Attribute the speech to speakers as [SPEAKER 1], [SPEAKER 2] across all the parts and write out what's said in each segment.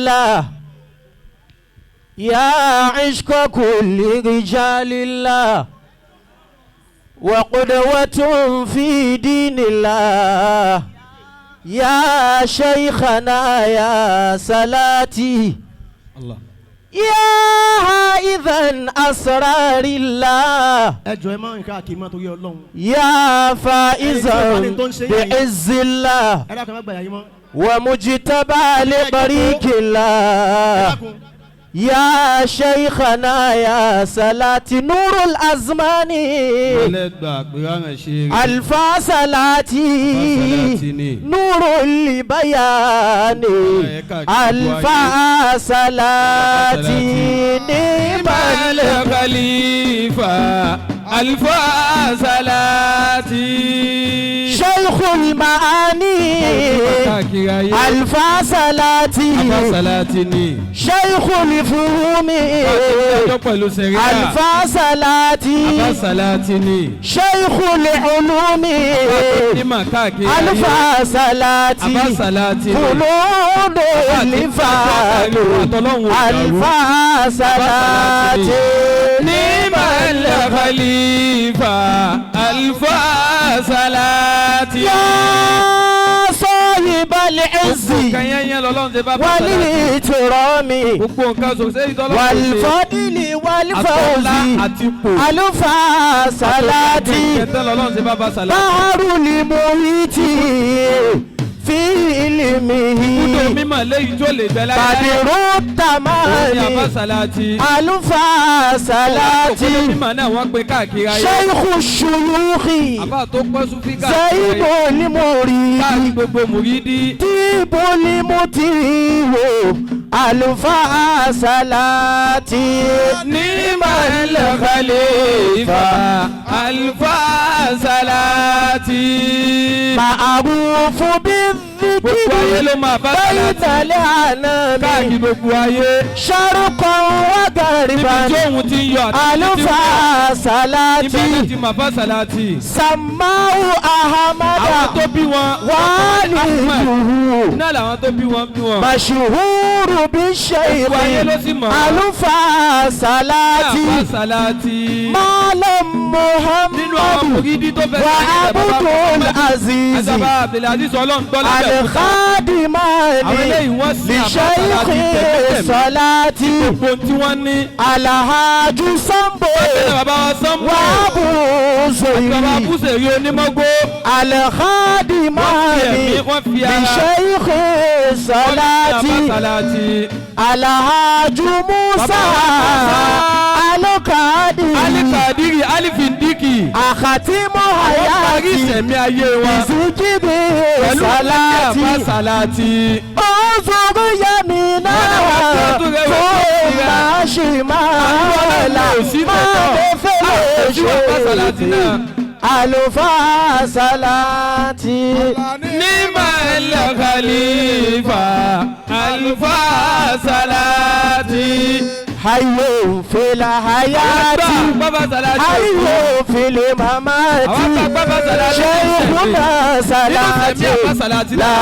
[SPEAKER 1] الله، يا عشق كل رجال الله، وقدوة في دين الله، يا شيخنا يا صلاتي.
[SPEAKER 2] Allah.
[SPEAKER 1] يا إذا أسرار الله.
[SPEAKER 3] Ẹ jọ, ẹ má nǹkan àkìmọ́ torí Ọlọ́run.
[SPEAKER 1] يا فائزا بعز الله،
[SPEAKER 3] Ẹ dákun, ẹ má gbàyà yín mọ́.
[SPEAKER 1] ومجتبى لطريق
[SPEAKER 3] Ẹ
[SPEAKER 1] الله،
[SPEAKER 3] dákun.
[SPEAKER 1] يا شيخنا يا صلاتي، نور الأزمان.
[SPEAKER 2] Mọ̀lẹ́gbà pé rárá ṣe rí.
[SPEAKER 1] ألف صلاتي.
[SPEAKER 2] صلاتي ni.
[SPEAKER 1] نور البيان. ألف صلاتي، نعم.
[SPEAKER 2] الخليفة ألف صلاتي.
[SPEAKER 1] شيخ المعاني.
[SPEAKER 2] Káàkiri ayé.
[SPEAKER 1] ألف صلاتي.
[SPEAKER 2] Alfa salati ni.
[SPEAKER 1] شيخ الفهوم.
[SPEAKER 2] Ọjọ́ pẹ̀lú sẹ̀ríà.
[SPEAKER 1] ألف صلاتي.
[SPEAKER 2] Alfa salati ni.
[SPEAKER 1] شيخ العلوم.
[SPEAKER 2] Onímọ̀ káàkiri ayé.
[SPEAKER 1] ألف صلاتي.
[SPEAKER 2] Alfa salati ni.
[SPEAKER 1] خلود لفاد. ألف صلاتي.
[SPEAKER 2] نعم الخليفة ألف صلاتي.
[SPEAKER 1] يا صاحب العز
[SPEAKER 2] Gbogbo nǹkan yẹn yẹn lọ́lọ́run ṣe bá bá salati.
[SPEAKER 1] والإكرام
[SPEAKER 2] Gbogbo nǹkan sọ̀rọ̀ sẹ́yìn tọ́lọ́run ṣe.
[SPEAKER 1] والفضل والفوز.
[SPEAKER 2] Àtọ́lá àti ipò.
[SPEAKER 1] ألف صلاتي.
[SPEAKER 2] Kẹtẹ́ lọ́lọ́run ṣe bá bá salati.
[SPEAKER 1] بحر المحيط في علمه.
[SPEAKER 2] Ibùdó mímọ̀ léyìí tó lè gbẹ láyé.
[SPEAKER 1] بدر
[SPEAKER 2] Òun ni àbá
[SPEAKER 1] التمام.
[SPEAKER 2] salati.
[SPEAKER 1] ألف صلاتي.
[SPEAKER 2] Òkúta mímọ̀ náà wọ́n pe káàkiri ayé.
[SPEAKER 1] شيخ الشيوخ.
[SPEAKER 2] Àbá tó pọ́ súnfí káàkiri
[SPEAKER 1] زيد
[SPEAKER 2] ayé. Káàkiri
[SPEAKER 1] المريد.
[SPEAKER 2] Gbogbo mùrídí.
[SPEAKER 1] طيب المطيع، ألف صلاتي.
[SPEAKER 2] نعم الخليفة ألف صلاتي.
[SPEAKER 1] معروف
[SPEAKER 2] Gbogbo ayé
[SPEAKER 1] بالذكر
[SPEAKER 2] ló máa bá
[SPEAKER 1] بين
[SPEAKER 2] salati. Káàkiri
[SPEAKER 1] الأنام
[SPEAKER 2] gbogbo ayé.
[SPEAKER 1] شرقا
[SPEAKER 2] Níbi tí
[SPEAKER 1] وغربا.
[SPEAKER 2] òun ti ń yọ àti ibi tí
[SPEAKER 1] ألف
[SPEAKER 2] ń wọ̀. Ibẹ̀ náà ti
[SPEAKER 1] صلاتي.
[SPEAKER 2] máa bá salati.
[SPEAKER 1] سماه أحمد.
[SPEAKER 2] Àwọn tó bí wọn.
[SPEAKER 1] والده.
[SPEAKER 2] Náà làwọn tó bí wọn bí wọn.
[SPEAKER 1] مشهور بالشيخ.
[SPEAKER 2] Gbogbo ayé ló sì mọ̀.
[SPEAKER 1] ألف
[SPEAKER 2] Àbá
[SPEAKER 1] صلاتي.
[SPEAKER 2] salati.
[SPEAKER 1] مالم
[SPEAKER 2] Nínú àwọn
[SPEAKER 1] محمد
[SPEAKER 2] mùrídí tó fẹ́
[SPEAKER 1] وعبد العزيز.
[SPEAKER 2] Àjàbá Abdulaziz Ọlọ́run gbọ́ lábẹ́ òkúta.
[SPEAKER 1] الخادمان
[SPEAKER 2] Àwọn eléyìí wọ́n sin àbá
[SPEAKER 1] لشيخ
[SPEAKER 2] salati tẹ̀mítẹ̀mí.
[SPEAKER 1] صلاتي.
[SPEAKER 2] Gbogbo ohun tí wọ́n ní.
[SPEAKER 1] الحاج سامبو
[SPEAKER 2] Bẹ́ẹ̀ni bàbá wa Sánbó.
[SPEAKER 1] وابو
[SPEAKER 2] Bàbá
[SPEAKER 1] زيري.
[SPEAKER 2] Búsẹ̀rí onímọ́gbó.
[SPEAKER 1] الخادمان
[SPEAKER 2] Wọ́n fi ẹ̀mí, wọ́n fi ara.
[SPEAKER 1] لشيخ
[SPEAKER 2] Wọ́n fi àbá
[SPEAKER 1] صلاتي.
[SPEAKER 2] salati.
[SPEAKER 1] الحاج موسى.
[SPEAKER 2] Bàbá wa Musa.
[SPEAKER 1] القادري.
[SPEAKER 2] Alikadiri Alifindiki.
[SPEAKER 1] أختم
[SPEAKER 2] Wọ́n parí
[SPEAKER 1] حياتي
[SPEAKER 2] ìsẹ̀mí ayé wọn.
[SPEAKER 1] بذكر
[SPEAKER 2] Pẹ̀lú àbá
[SPEAKER 1] صلاتي.
[SPEAKER 2] salati.
[SPEAKER 1] انظر يمينا ثم شمالا، ما بفلوش ألفا صلاتي.
[SPEAKER 2] نعم الخليفة ألف صلاتي.
[SPEAKER 1] حي في الحياة.
[SPEAKER 2] Bàbá salati.
[SPEAKER 1] حي في الممات. شيخنا صلاتي، لا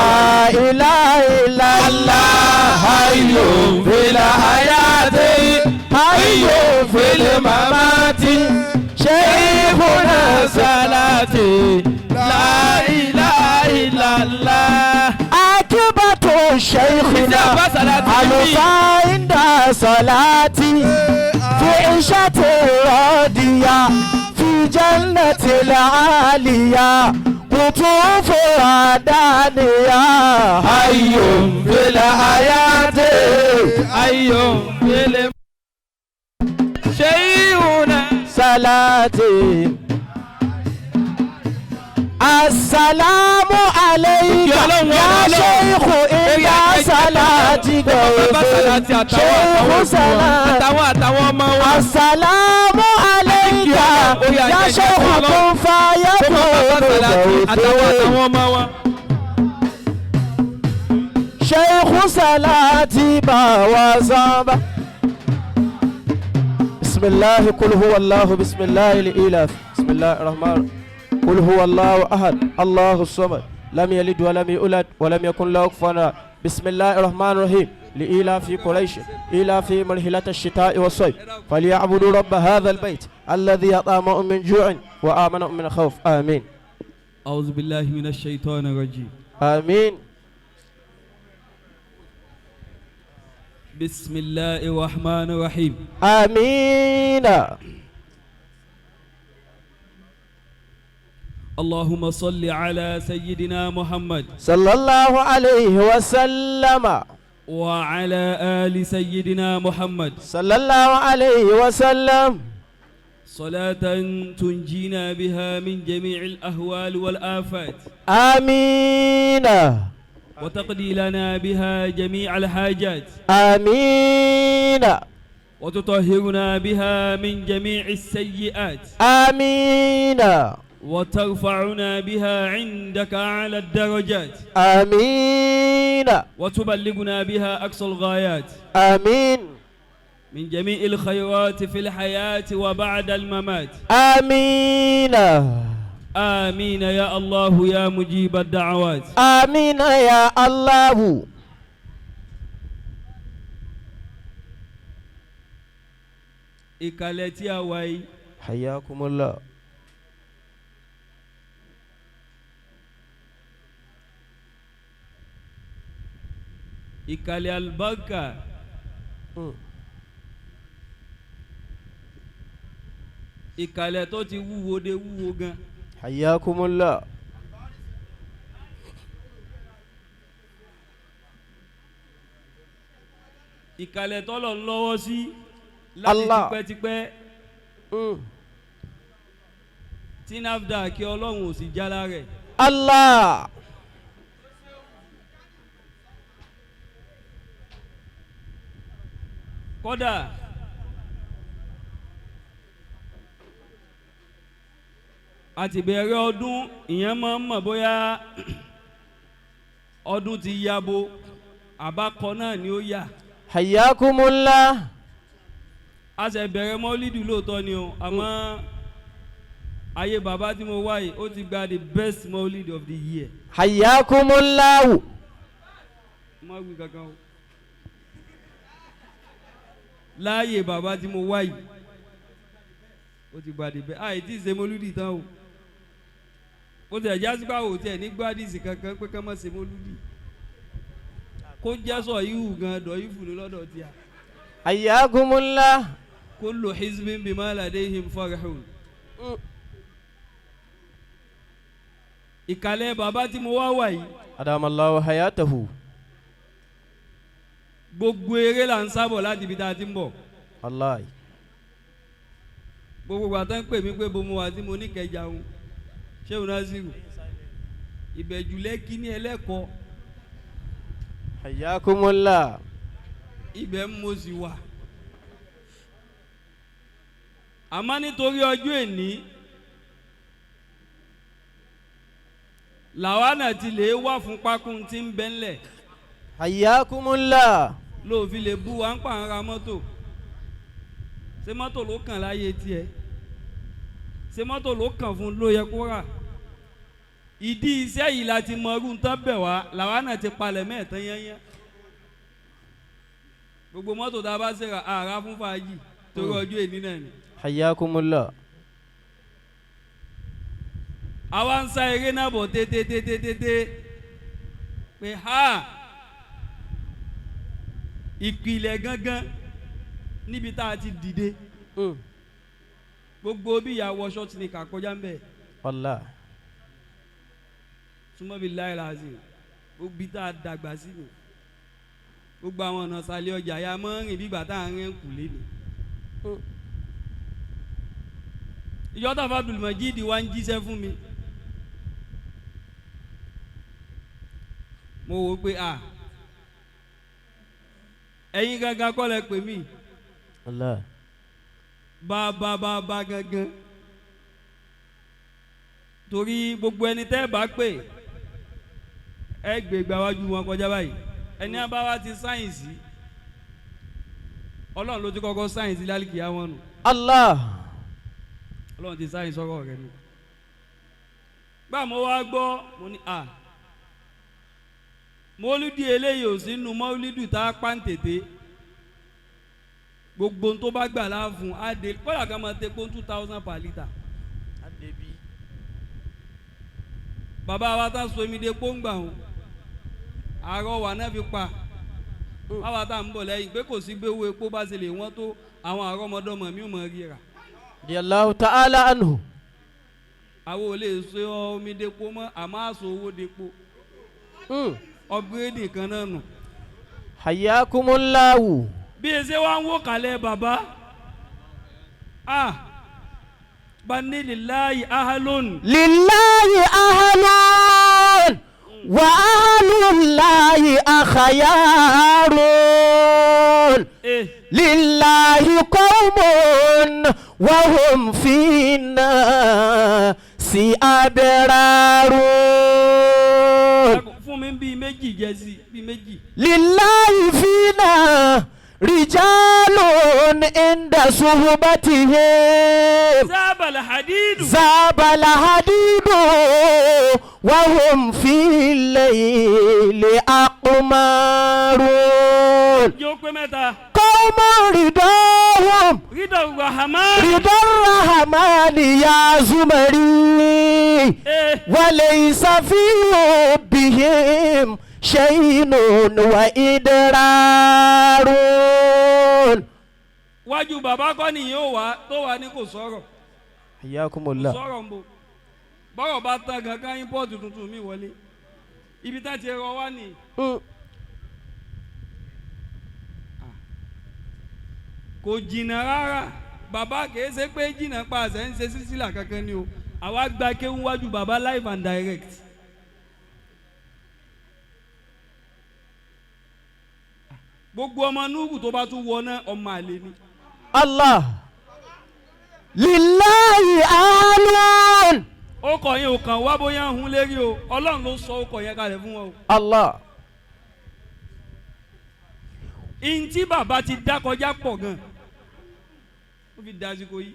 [SPEAKER 1] إله إلا الله.
[SPEAKER 2] حي في الحياة.
[SPEAKER 1] حي في الممات. شيخنا
[SPEAKER 2] صلاتي، لا إله إلا الله.
[SPEAKER 1] عاقبة شيخنا ألفا عند صلاتي، في عيشة راضية، في جنة العالية، قطوف دانية.
[SPEAKER 2] حي في الحياة، حي في شيخنا.
[SPEAKER 1] صلاتي، السلام عليك يا شيخ إلى صلاتي. شيخ سلام.
[SPEAKER 2] Àtàwọn ọmọ wa.
[SPEAKER 1] السلام عليك يا شيخ، كن فيكون.
[SPEAKER 2] Àtàwọn ọmọ wa.
[SPEAKER 1] شيخ صلاتي وزamba. بسم الله، قل هو الله، بسم الله الإلاف، بسم الله الرحمن، قل هو الله أحد، الله الصمد، لم يلد ولم يولد ولم يكن له كفوا أحد. بسم الله الرحمن الرحيم. لإيلاف قريش إيلافهم رحلة الشتاء والصيف فليعبدوا رب هذا البيت الذي أطعمهم من جوع وآمنهم من خوف. آمين.
[SPEAKER 2] أعوذ بالله من الشيطان الرجيم.
[SPEAKER 1] آمين.
[SPEAKER 2] بسم الله الرحمن الرحيم.
[SPEAKER 1] آمين.
[SPEAKER 2] اللهم صل على سيدنا محمد
[SPEAKER 1] صلى الله عليه وسلم
[SPEAKER 2] وعلى آل سيدنا محمد
[SPEAKER 1] صلى الله عليه وسلم
[SPEAKER 2] صلاة تنجينا بها من جميع الأهوال والآفات.
[SPEAKER 1] آمين.
[SPEAKER 2] وتقضي لنا بها جميع الحاجات.
[SPEAKER 1] آمين.
[SPEAKER 2] وتطهرنا بها من جميع السيئات.
[SPEAKER 1] آمين.
[SPEAKER 2] وترفعنا بها عندك أعلى الدرجات.
[SPEAKER 1] آمين.
[SPEAKER 2] وتبلغنا بها أقصى الغايات.
[SPEAKER 1] آمين.
[SPEAKER 2] من جميع الخيرات في الحياة وبعد الممات.
[SPEAKER 1] آمين.
[SPEAKER 2] آمين يا الله يا مجيب الدعوات.
[SPEAKER 1] آمين يا الله.
[SPEAKER 2] Ìkàlẹ̀ tí a wà yìí,
[SPEAKER 1] حياكم الله.
[SPEAKER 2] Ìkàlẹ̀ àlùbáríkà, ìkàlẹ̀ tó ti wúwo dé wúwo gan.
[SPEAKER 1] حياكم الله.
[SPEAKER 2] Ìkàlẹ̀ tọ́lọ̀ ń lọ́wọ́ sí láti
[SPEAKER 1] Allah.
[SPEAKER 2] Tipẹ́tipẹ́ tí NAFDAC kí Ọlọ́run ò sì jálá rẹ̀.
[SPEAKER 1] Allah.
[SPEAKER 2] Kódà àti bẹ̀rẹ̀ ọdún ìyẹn máa ń mọ̀ bóyá ọdún ti yabo àbákọ náà ni ó yà.
[SPEAKER 1] حياكم الله.
[SPEAKER 2] A ṣe bẹ̀rẹ̀ mọ́lídìí lóòótọ́ ni o, àmọ́ ayé bàbá tí mo wá yìí, ó ti gba the best mọ́lídìí of the year.
[SPEAKER 1] حياكم الله.
[SPEAKER 2] Má wí kankan o. Láàyè bàbá tí mo wá yìí, ó ti gba the best. Àyè tí ì ṣe mọ́lídìí tán o, ó ti ẹ̀já sípà ò tiẹ̀ ní gbádìsì kankan pé ká má ṣe mọ́lídìí, kó jẹ́ sọ yíwù gan dọ̀ yíwù ní lọ́dọ̀ tí a.
[SPEAKER 1] حياكم الله.
[SPEAKER 2] Kullu hizbin bima ladayhim farihun. Ìkàlẹ̀ bàbá tí mo wá wà yìí,
[SPEAKER 1] أدام الله حياته.
[SPEAKER 2] Gbogbo eré là ń sábọ̀ láti ibi tá a ti ń bọ̀.
[SPEAKER 1] الله.
[SPEAKER 2] Gbogbo ìgbà tó ń pè mí pé bo mo wà tí mo ní kẹjà òun, ṣéun Nasiru Ìbẹ̀jú Lẹ́kí ní ẹlẹ́kọ̀ọ́.
[SPEAKER 1] حياكم الله.
[SPEAKER 2] Ibẹ̀ ń mo sì wà, àmọ́ nítorí ọjọ́ èní làwa náà ti lè wá fún pákún tí ń bẹ ńlẹ̀.
[SPEAKER 1] حياكم الله.
[SPEAKER 2] Lóòfin lè bú wa ń pa ara mọ́tò. Ṣé mọ́tò ló kàn láyé tiẹ̀? Ṣé mọ́tò ló kàn fún ló yẹ kó rà? Ìdí iṣẹ́ yìí la ti mọ irú tán bẹ̀ wá, làwa náà ti palẹ̀ mẹ́ẹ̀tán yányán. Gbogbo mọ́tò tá a bá ṣe rà àrà fún fàájì torí ọjọ́ èní náà ni.
[SPEAKER 1] حياكم الله.
[SPEAKER 2] Àwa ń sá eré náà bọ̀ tétététété pé ha ìpìlẹ̀ gangan níbi tá a ti dìde, gbogbo bí ìyàwó ṣọ́ọ̀tì ní kà kọjá ń bẹ̀.
[SPEAKER 1] والله.
[SPEAKER 2] Súnmọ́ bíi láìláàzì, gbogbo bí tá a dàgbà sí ni, gbogbo àwọn ọ̀nà sàlẹ̀ ọjà ya mọ́ rìn bí ìgbà tá à ń rìn kù lé ni. Ìjọ tàfà Abdulmajid wa ń jíṣẹ́ fún mi, mo wò ó pé a ẹ̀yin gangan kọ́ lẹ pè mí.
[SPEAKER 1] Allah.
[SPEAKER 2] Bá bá bá gangan, torí gbogbo ẹni tẹ́ bá pè, ẹ gbé gbàwájú wọn kọjá báyìí. Ẹni á bá wa ti sáyẹ̀nsì, Ọlọ́run ló ti kọ́kọ́ sáyẹ̀nsì lálìkìyà wọn nù.
[SPEAKER 1] Allah.
[SPEAKER 2] Ọlọ́run ti sáyẹ̀nsì ọkọ rẹ nù. Gbà mo wá gbọ́, mo ní à Mọ́lúdì eléyìí ò sí nu mọ́lúdì tá a pa ń tètè. Gbogbo ohun tó bá gbà láàfún á dé kọ́lá kan máa tepo 2,000 per litre. Bàbá wa tá so omi dé pọ́ngbà o, àárọ̀ wà náà fi pa báwa tá à ń bọ̀ lẹ́yìn pé kò sí gbé owó epo bá ṣe lè wọ́n tó àwọn àrọ́mọdọ́mọ mi ò mọ̀ ríra.
[SPEAKER 1] Radiyallahu ta'ala anhu.
[SPEAKER 2] Àwọn ò lè so omi depo mọ́ àmọ́ àṣọ owó depo. Ọ̀gbẹ́rẹ́dì kan náà nù.
[SPEAKER 1] Hayyakumullahu.
[SPEAKER 2] Bí ẹ ṣe wá ń wò kalẹ̀ bàbá bani lillahi ahalun.
[SPEAKER 1] Lillahi ahalun wa ahlullahi akhyarun. Lillahi qawmun wa hum fina si abrarun.
[SPEAKER 2] Fún mi bíi méjì jẹ́ sí bíi méjì.
[SPEAKER 1] Lillahi fina rijalun inda suhbatihim.
[SPEAKER 2] Zabal hadidu.
[SPEAKER 1] Zabal hadidu wa hum fi layli aqmarun.
[SPEAKER 2] Jẹ́ ó pé mẹ́ta.
[SPEAKER 1] Qawmun ridahum.
[SPEAKER 2] Ridar rahman.
[SPEAKER 1] Ridar rahmani ya zumari. Walaysa fi hubbihim shaynun wa idrarun.
[SPEAKER 2] Wájú bàbá kọ́ nìyẹn ó wá tó wà ní kò sọ̀rọ̀.
[SPEAKER 1] Hayyakumullah.
[SPEAKER 2] Sọ̀rọ̀ ń bò. Bọ́rọ̀ bá tán gangan ímpọ́ọ̀tù tuntun mi wọlé. Ibi tá ti rọ wá nìyí. Kò jìnnà rárá bàbá kìí ṣe pé jìnnà pa àṣẹ ń ṣe sísílà kankan ni o. Àwa gba kéwú wájú bàbá live and direct. Gbogbo ọmọ Núhù tó bá tún wọ náà ọmọ àlè ni.
[SPEAKER 1] Allah lillahi ahalun.
[SPEAKER 2] Ó kọ̀ yẹn ò kàn wá bóyá ń hun lérí o. Ọlọ́run ló sọ ọkọ̀ yẹn kalẹ̀ fún wọn o.
[SPEAKER 1] Allah.
[SPEAKER 2] Ntí bàbá ti dá kọjá pọ̀ gan. Ó fi dásìkò yìí.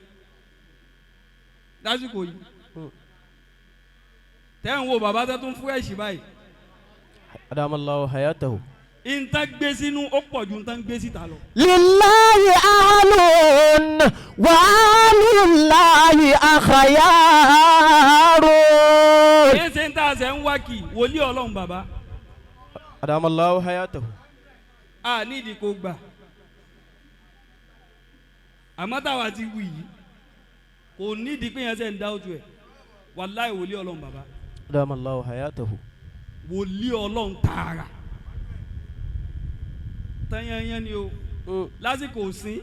[SPEAKER 2] Dásìkò yìí. Tẹ́ ń wo bàbá tó tún fúrẹ́ṣì báyìí.
[SPEAKER 1] Adamallahu hayatahu.
[SPEAKER 2] Ntá gbé sínú ó pọ̀ ju ntá gbé síta lọ.
[SPEAKER 1] Lillahi ahalun wa ahlullahi akhyarun.
[SPEAKER 2] Kìí ṣe ń tà ṣe ń wá kì wòlíì Ọlọ́run bàbá.
[SPEAKER 1] Adamallahu hayatahu.
[SPEAKER 2] A ní ìdí kò gbà. Àmọ́ táwa ti wù yìí kò nídìí pé yẹn ṣe ń dá ojú ẹ̀. Wàláì wòlíì Ọlọ́run bàbá.
[SPEAKER 1] Adamallahu hayatahu.
[SPEAKER 2] Wòlíì Ọlọ́run tààrà. Tányányán ni o. Lásìkò òsín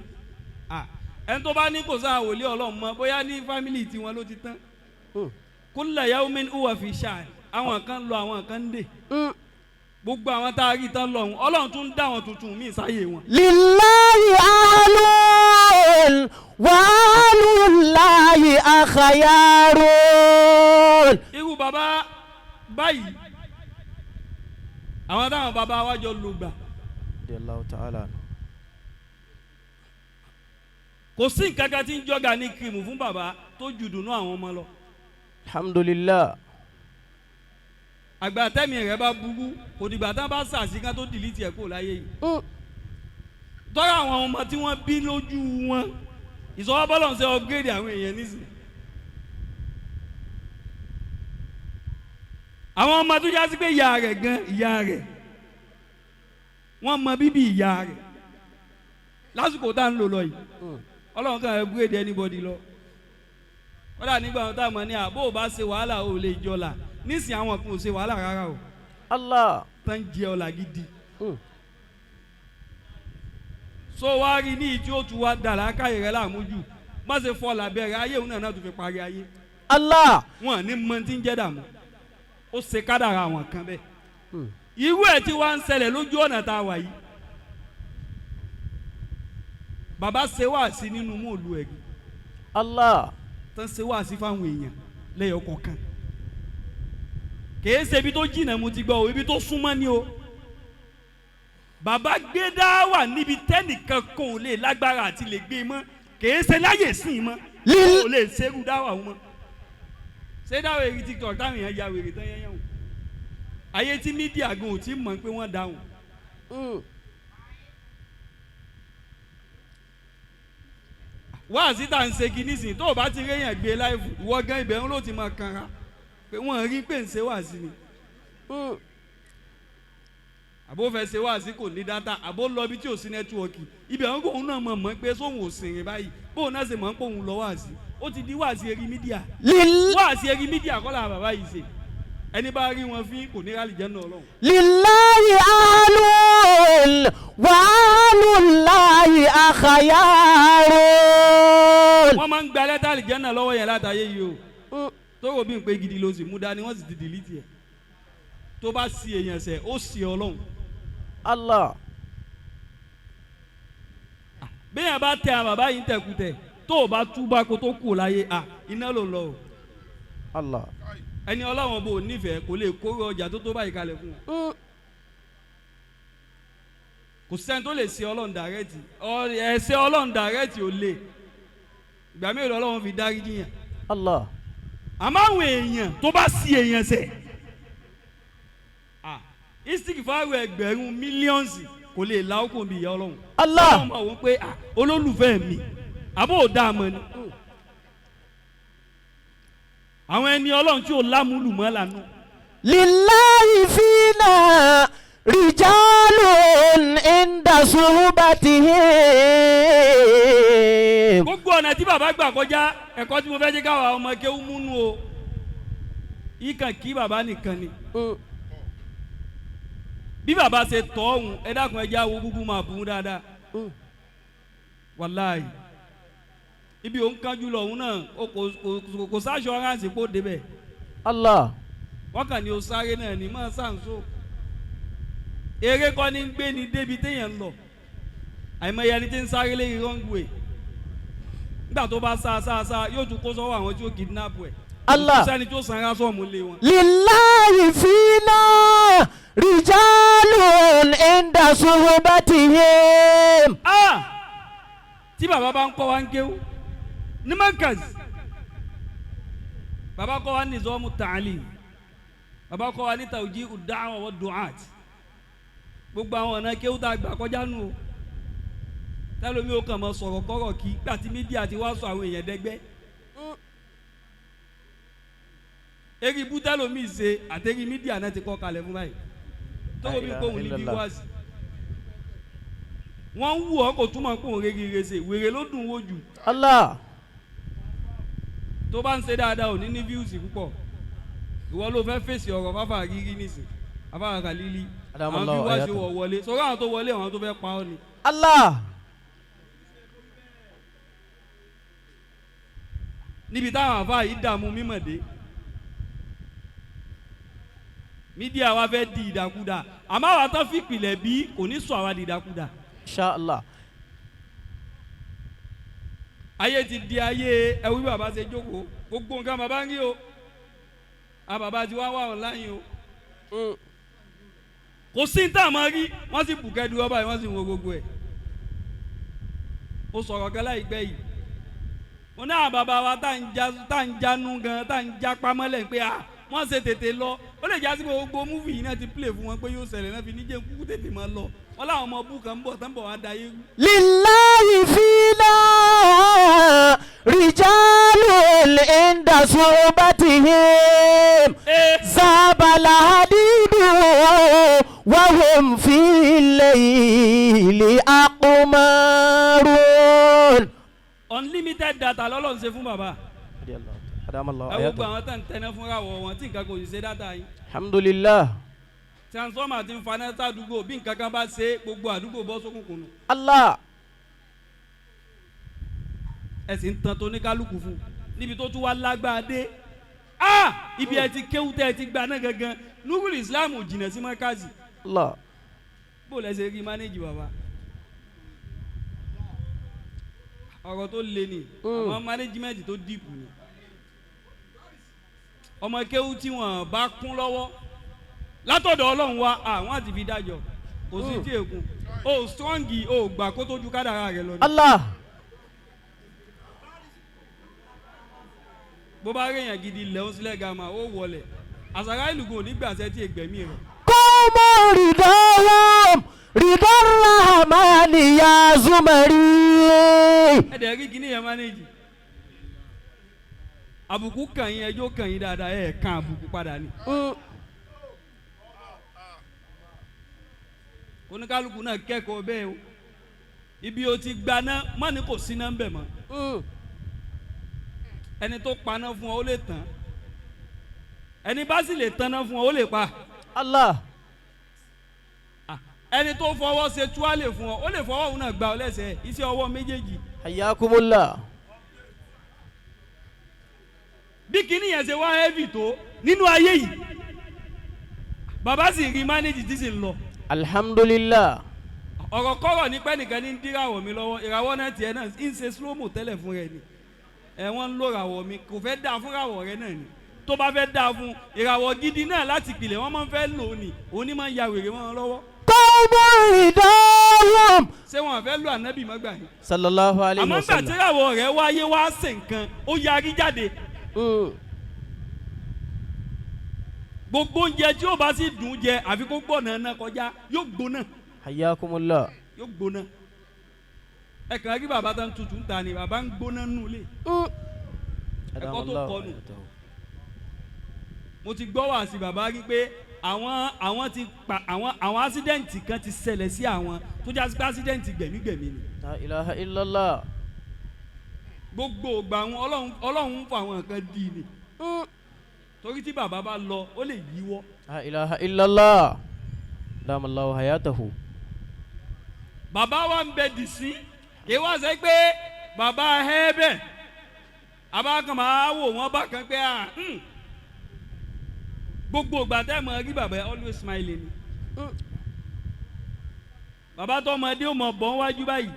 [SPEAKER 2] ẹni tó bá ní kò sáà wòlíì Ọlọ́run mọ́ bóyá ní fámìlì tiwọn ló ti tán. Kulla yawmin huwa fi sha'n. Àwọn kan lọ àwọn kan ń dè. Gbogbo àwọn tá a rí tán lọ́hùn Ọlọ́run tún dá àwọn tuntun míì sáyé wọn.
[SPEAKER 1] Lillahi ahalun wa ahlullahi akhyarun.
[SPEAKER 2] Irú bàbá báyìí àwọn táwọn bàbá wa jọ lò gbà.
[SPEAKER 1] Radiyallahu ta'ala.
[SPEAKER 2] Kò sí nǹkan kan tí ń jọ́gà ní kírìmù fún bàbá tó ju dùnú àwọn ọmọ lọ.
[SPEAKER 1] Alhamdulillah.
[SPEAKER 2] Àgbà tẹ́mi rẹ̀ bá burú kò dìgbà tán bá sàṣìkan tó dìlítì ẹ̀ kó láyé yìí. Tọ́ra àwọn ọmọ tí wọ́n bí lójú wọn ìsọwọ́ bọ́lọ̀ ń ṣe upgrade àwọn èèyàn nísìnyí. Àwọn ọmọ tó já sí pé ìyá rẹ̀ gan ìyá rẹ̀ wọ́n mọ bíbí ìyá rẹ̀ lásìkò tá à ń lò lọ yìí. Ọlọ́run kan upgrade anybody lọ. Kódà nígbà wọn táwọn ní àbó bá ṣe wàhálà ò lè jọlà nísìnyí àwọn kan ò ṣe wàhálà rárá o.
[SPEAKER 1] Allah.
[SPEAKER 2] Tán jẹ ọ̀là gidi. So wá rí ní ìtí ó tu wá dà lákàyè rẹ láàmú jù má ṣe fọ́ làbẹ́rẹ́ ayé òun náà tún fi parí ayé.
[SPEAKER 1] Allah.
[SPEAKER 2] Wọn ní mọ tí ń jẹ́ dààmú ó ṣe kádàrà àwọn kan bẹ́ẹ̀. Irú ẹ̀ tí wàá ń ṣẹlẹ̀ lójú ọ̀nà tá a wà yìí. Bàbá ṣe wáàsí nínú mòlú ẹ̀.
[SPEAKER 1] Allah.
[SPEAKER 2] Tán ṣe wáàsí fáwọn èèyàn lẹ́yọ̀ kọ̀ọ̀kan. Kìí ṣe ibi tó jìnnà mo ti gbọ́ o, ibi tó súnmọ́ ni o. Bàbá gbé dá wà níbi tẹ́nìkan kò lè lágbára àti lè gbé mọ́. Kìí ṣe láyè sìn mọ́. Kò lè ṣerú dáwà wọn mọ́. Ṣé dáwà èrè TikTok táwọn èèyàn ya wèrè tán yẹn yẹn o. Ayé tí media gan ò tí mọ̀ pé wọ́n dáhùn. Wáàsí tá à ń ṣe kí nísìnyí tó o bá ti réyàn gbé live, ìwọ gan ibẹ̀ ń ló ti máa kanra pé wọ́n rí pé ń ṣe wáàsí ni. Àbó fẹ́ ṣe wáàsí kò ní data, àbó lọ ibi tí ò sí network, ibẹ̀ ń kóun náà mọ̀ mọ́ pé sóhun ò sìnrìn báyìí, bóun náà ṣe mọ̀ ń pòun lọ wáàsí, ó ti di wáàsí eré media. Wáàsí eré media kọ́ làwọn bàbá yìí ṣe, ẹni bá rí wọn fín kò ní rálì jẹ́ náà Ọlọ́run.
[SPEAKER 1] لله أهل وأهل الله أخيار.
[SPEAKER 2] Wọ́n máa ń gba lẹ́tà àlìjẹ́nà lọ́wọ́ yẹn látàyè yìí o, tó rò bí n pé gidi ló sì mú dání, wọ́n sì ti delete ẹ̀. Tó bá sí èèyàn sẹ̀, ó sì Ọlọ́run.
[SPEAKER 1] Allah.
[SPEAKER 2] Bẹ́ẹ̀ bá tẹ àwọn bàbá yìí ń tẹ̀kùtẹ̀, tó o bá túbá kó tó kù láyé, à iná ló lọ o.
[SPEAKER 1] Allah.
[SPEAKER 2] Ẹni Ọlọ́run bò nífẹ̀ẹ́ kò lè kórè ọjà tó tó báyìí kalẹ̀ fún un. Kò sẹ́ni tó lè ṣe Ọlọ́run direct, ẹ̀ṣẹ̀ Ọlọ́run direct ò lè ìgbà mélòó Ọlọ́run fi dárí jiyàn.
[SPEAKER 1] Allah.
[SPEAKER 2] Àmọ́ àwọn èèyàn tó bá sí èèyàn sẹ̀, istikfaru ẹgbẹ̀rún millions kò lè la okùn bí ìyá Ọlọ́run.
[SPEAKER 1] Allah.
[SPEAKER 2] Ọlọ́run mọ̀ wọ́n pé olólùfẹ́ mi àbó ò dáa mọ́ ni. Àwọn ẹni Ọlọ́run tí ò lámúlù mọ́ lànà.
[SPEAKER 1] لله فينا رجال عند صحبتهم.
[SPEAKER 2] Gbogbo ọ̀nà tí bàbá gbà kọjá, ẹ̀kọ́ tí mo fẹ́ jẹ́ káwa ọmọ kéwú múnú o, ikàn kí bàbá nìkan ni. Bí bàbá ṣe tọ́ ọ̀hún, ẹ dákun, ẹ jẹ́ àwo Google Map ń dáadáa. Wàláì, ibi òun kánjú lọ òun náà o kò sáṣọ aráàsì kó débẹ̀.
[SPEAKER 1] Allah.
[SPEAKER 2] Wọ́n kàn ní o sáré náà ní máa ṣàǹso eré kọ́ ní gbé ni débi téèyàn ń lọ. Àìmọye ẹni tí ń sáré lérí wrong way, nígbà tó bá sá sá sá, yóò tún kó sọ́wọ́ àwọn tí ó kidnap ẹ̀.
[SPEAKER 1] Allah.
[SPEAKER 2] Kò sẹ́ni tó sanra sọ́ọ̀mù lé wọn.
[SPEAKER 1] لله فينا رجال عند صحبتهم.
[SPEAKER 2] Ah! Tí bàbá bá ń kọ́ wa ń kéwú ní Markaz, bàbá kọ́ wa ní nizamu ta'alim, bàbá kọ́ wa ní tawjihu da'wa wa du'at, gbogbo àwọn ọ̀nà kéwú tá a gbà kọjá nù o. Tẹ́lómi ó kàn mọ́ sọ̀rọ̀ kọ́rọ̀ kí gbà tí media ti wá sọ àwọn èèyàn dẹ́gbẹ́ eri ibú tẹ́lómi ṣe àtẹ́rí media náà ti kọ́ kalẹ̀ fún báyìí tó omi kóhun níbi wáàsí wọ́n ń wù ọ́, kò túmọ̀ kó ń regi rese, wèrè ló dùn wò jù.
[SPEAKER 1] Allah.
[SPEAKER 2] Tó bá ń ṣe dáadáa, ò ní ní views púpọ̀. Ìwọ ló fẹ́ fèsì ọ̀rọ̀ fáfà rírí nísìn afárá kàlílí àwọn
[SPEAKER 1] Adamallahu
[SPEAKER 2] viewers
[SPEAKER 1] ayata.
[SPEAKER 2] Wọ̀ wọlé sọ̀rọ̀, àwọn tó wọlé, àwọn tó fẹ́ pa ọ́ ni.
[SPEAKER 1] Allah.
[SPEAKER 2] Níbi táwọn àfa yìí dààmú mímọ̀ dé, media wa fẹ́ di ìdàkudà, àmọ́ àwọn tó fi ìpìlẹ̀ bí kò ní sọ àwa di ìdàkudà.
[SPEAKER 1] Insha Allah.
[SPEAKER 2] Ayé ti di ayé ẹwú bí bàbá ṣe jókòó, gbogbo nǹkan bàbá ń rí o, àwọn bàbá ti wá wà online o, kò sí ní tá a máa rí, wọ́n sì bùkẹ́ dúró báyìí, wọ́n sì ń wo gbogbo ẹ̀. Mo sọ̀rọ̀ kan láìpẹ́ yìí, mo ní àwọn bàbá wa tá à ń jánu gan, tá à ń já pamọ́lẹ̀ pé à wọ́n ṣe tètè lọ, ó lè jásí pé gbogbo movie yìí náà ti play fún wọn pé yóò ṣẹlẹ̀ náà fi níjẹ́ kúkú tètè máa lọ, wọ́n láwọn ọmọ bú kan ń bọ̀ tán bọ̀ wá da ayé rú.
[SPEAKER 1] لله فينا رجال عند صحبتهم ذاب الحديد وهم في الليل أقمار.
[SPEAKER 2] Unlimited data lọ́lọ́run ṣe fún bàbá.
[SPEAKER 1] أدام الله
[SPEAKER 2] Ẹ wo gbogbo
[SPEAKER 1] آياته.
[SPEAKER 2] àwọn tá ń tẹná fúnra wọ̀ wọn tí nǹkan kò sì ṣe data yín.
[SPEAKER 1] الحمد لله.
[SPEAKER 2] Transformer ti ń faná sádùúgbò, bí nǹkan kan bá ṣe, gbogbo àdúgbò bọ́ sókùnkùn nù.
[SPEAKER 1] Allah.
[SPEAKER 2] Ẹ sì ń tan tó ní kálukú fún níbi tó tún wá lágbára dé, ah, ibi ẹ ti kéwú tẹ ẹ ti gba náà gangan, Nurul Islam ò jìnnà sí mọ́kàzì.
[SPEAKER 1] Allah.
[SPEAKER 2] Bó lẹ ṣe rí manage bàbá, ọ̀rọ̀ tó le ni. Àwọn management tó deep ni ọmọ kéwú tí wọ́n bá kún lọ́wọ́ látọ̀dọ̀ Ọlọ́run wa, àwọn àti fi dájọ́ kò sí tí èkún o strong o gbà kó tó ju kádàrá rẹ lọ ni.
[SPEAKER 1] Allah.
[SPEAKER 2] Bó bá réèyàn gidi lẹ́hún sílẹ̀ gàmà ó wọlé. Àsàrà ìlú kò ní gbàṣẹ tí ègbẹ̀mí rẹ̀.
[SPEAKER 1] قوم رضاهم رضا الرحمن يا زمري.
[SPEAKER 2] Ẹ̀dẹ̀ rí kíní yẹn mánéjì. Àbùkù kàn yín, ẹjọ́ kàn yín dáadáa, ẹ̀ kan àbùkù padà ni. Oníkálukú náà kẹ́kọ̀ọ́ bẹ́ẹ̀ o. Ibi o ti gbaná má ní kò síná ń bẹ̀ mọ́. Ẹni tó paná fún ọ ó lè tán, ẹni bá sì lè tanná fún ọ ó lè pa.
[SPEAKER 1] Allah.
[SPEAKER 2] Ẹni tó fọwọ́ ṣe túwálè fún ọ ó lè fọwọ́ òun náà gba ọ lẹ́sẹ̀, iṣẹ́ ọwọ́ méjèèjì.
[SPEAKER 1] Hayyakumullah.
[SPEAKER 2] Bí kinní yẹn ṣe wá heavy tó nínú ayé yìí, bàbá sì rí mánéjì tí sì ń lọ.
[SPEAKER 1] Alhamdulillah.
[SPEAKER 2] Ọ̀rọ̀ kọ́rọ̀ ní pẹ́ nìkan ní ń díràwọ̀ mi lọ́wọ́, ìràwọ̀ náà tiẹ̀ náà ń ṣe slow-mo tẹ́lẹ̀ fún rẹ ni. Ẹ̀ wọ́n ń lo ìràwọ̀ mi, kò fẹ́ dáa fún ìràwọ̀ rẹ náà ni. Tó bá fẹ́ dáa fún ìràwọ̀ gidi náà láti pìlẹ̀, wọ́n máa ń fẹ́ lò ó ní òun ní máa ń ya wèrè mọ́ wọn lọ́wọ́.
[SPEAKER 1] قوم رضاهم.
[SPEAKER 2] Ṣé wọn fẹ́ lo ànábì mọ́gbà yìí?
[SPEAKER 1] Sallallahu alayhi
[SPEAKER 2] Àmọ́
[SPEAKER 1] wa
[SPEAKER 2] ńgbà tí
[SPEAKER 1] sallam.
[SPEAKER 2] ìràwọ̀ rẹ wáyé wá ṣe nǹkan, ó yarí jáde. Gbogbo oúnjẹ tí ó bá sì dùn jẹ, àfi kó gbọ̀nà náà kọjá, yóò gbóná.
[SPEAKER 1] Hayyakumullah.
[SPEAKER 2] Yóò gbóná. Ẹ kàn rí bàbá tó ń tutù ń ta ni, bàbá ń gbóná nù lé. Ẹ̀kọ́ tó kọnu. Mo ti gbọ́ wá sí bàbá rí pé àwọn ti pa àwọn accident kan ti ṣẹlẹ̀ sí àwọn tó já sí pé accident gbẹ̀mígbẹ̀mí ni.
[SPEAKER 1] La ilaha illallah.
[SPEAKER 2] Gbogbo ìgbà àwọn Ọlọ́run ń fọ àwọn nǹkan dì ní. Torí tí bàbá bá lọ, ó lè yíwọ́.
[SPEAKER 1] La ilaha illallah. Damallahu hayatahu.
[SPEAKER 2] Bàbá wa ń bẹ dì sí, kì í wá sẹ́ pé bàbá ẹ bẹ̀ àbá kan máa wò wọ́n bá kan pé à gbogbo ìgbà tẹ́ mọ̀ rí bàbá always smiling ni. Bàbá tó ọmọdé ò mọ̀ bọ́ wájú báyìí,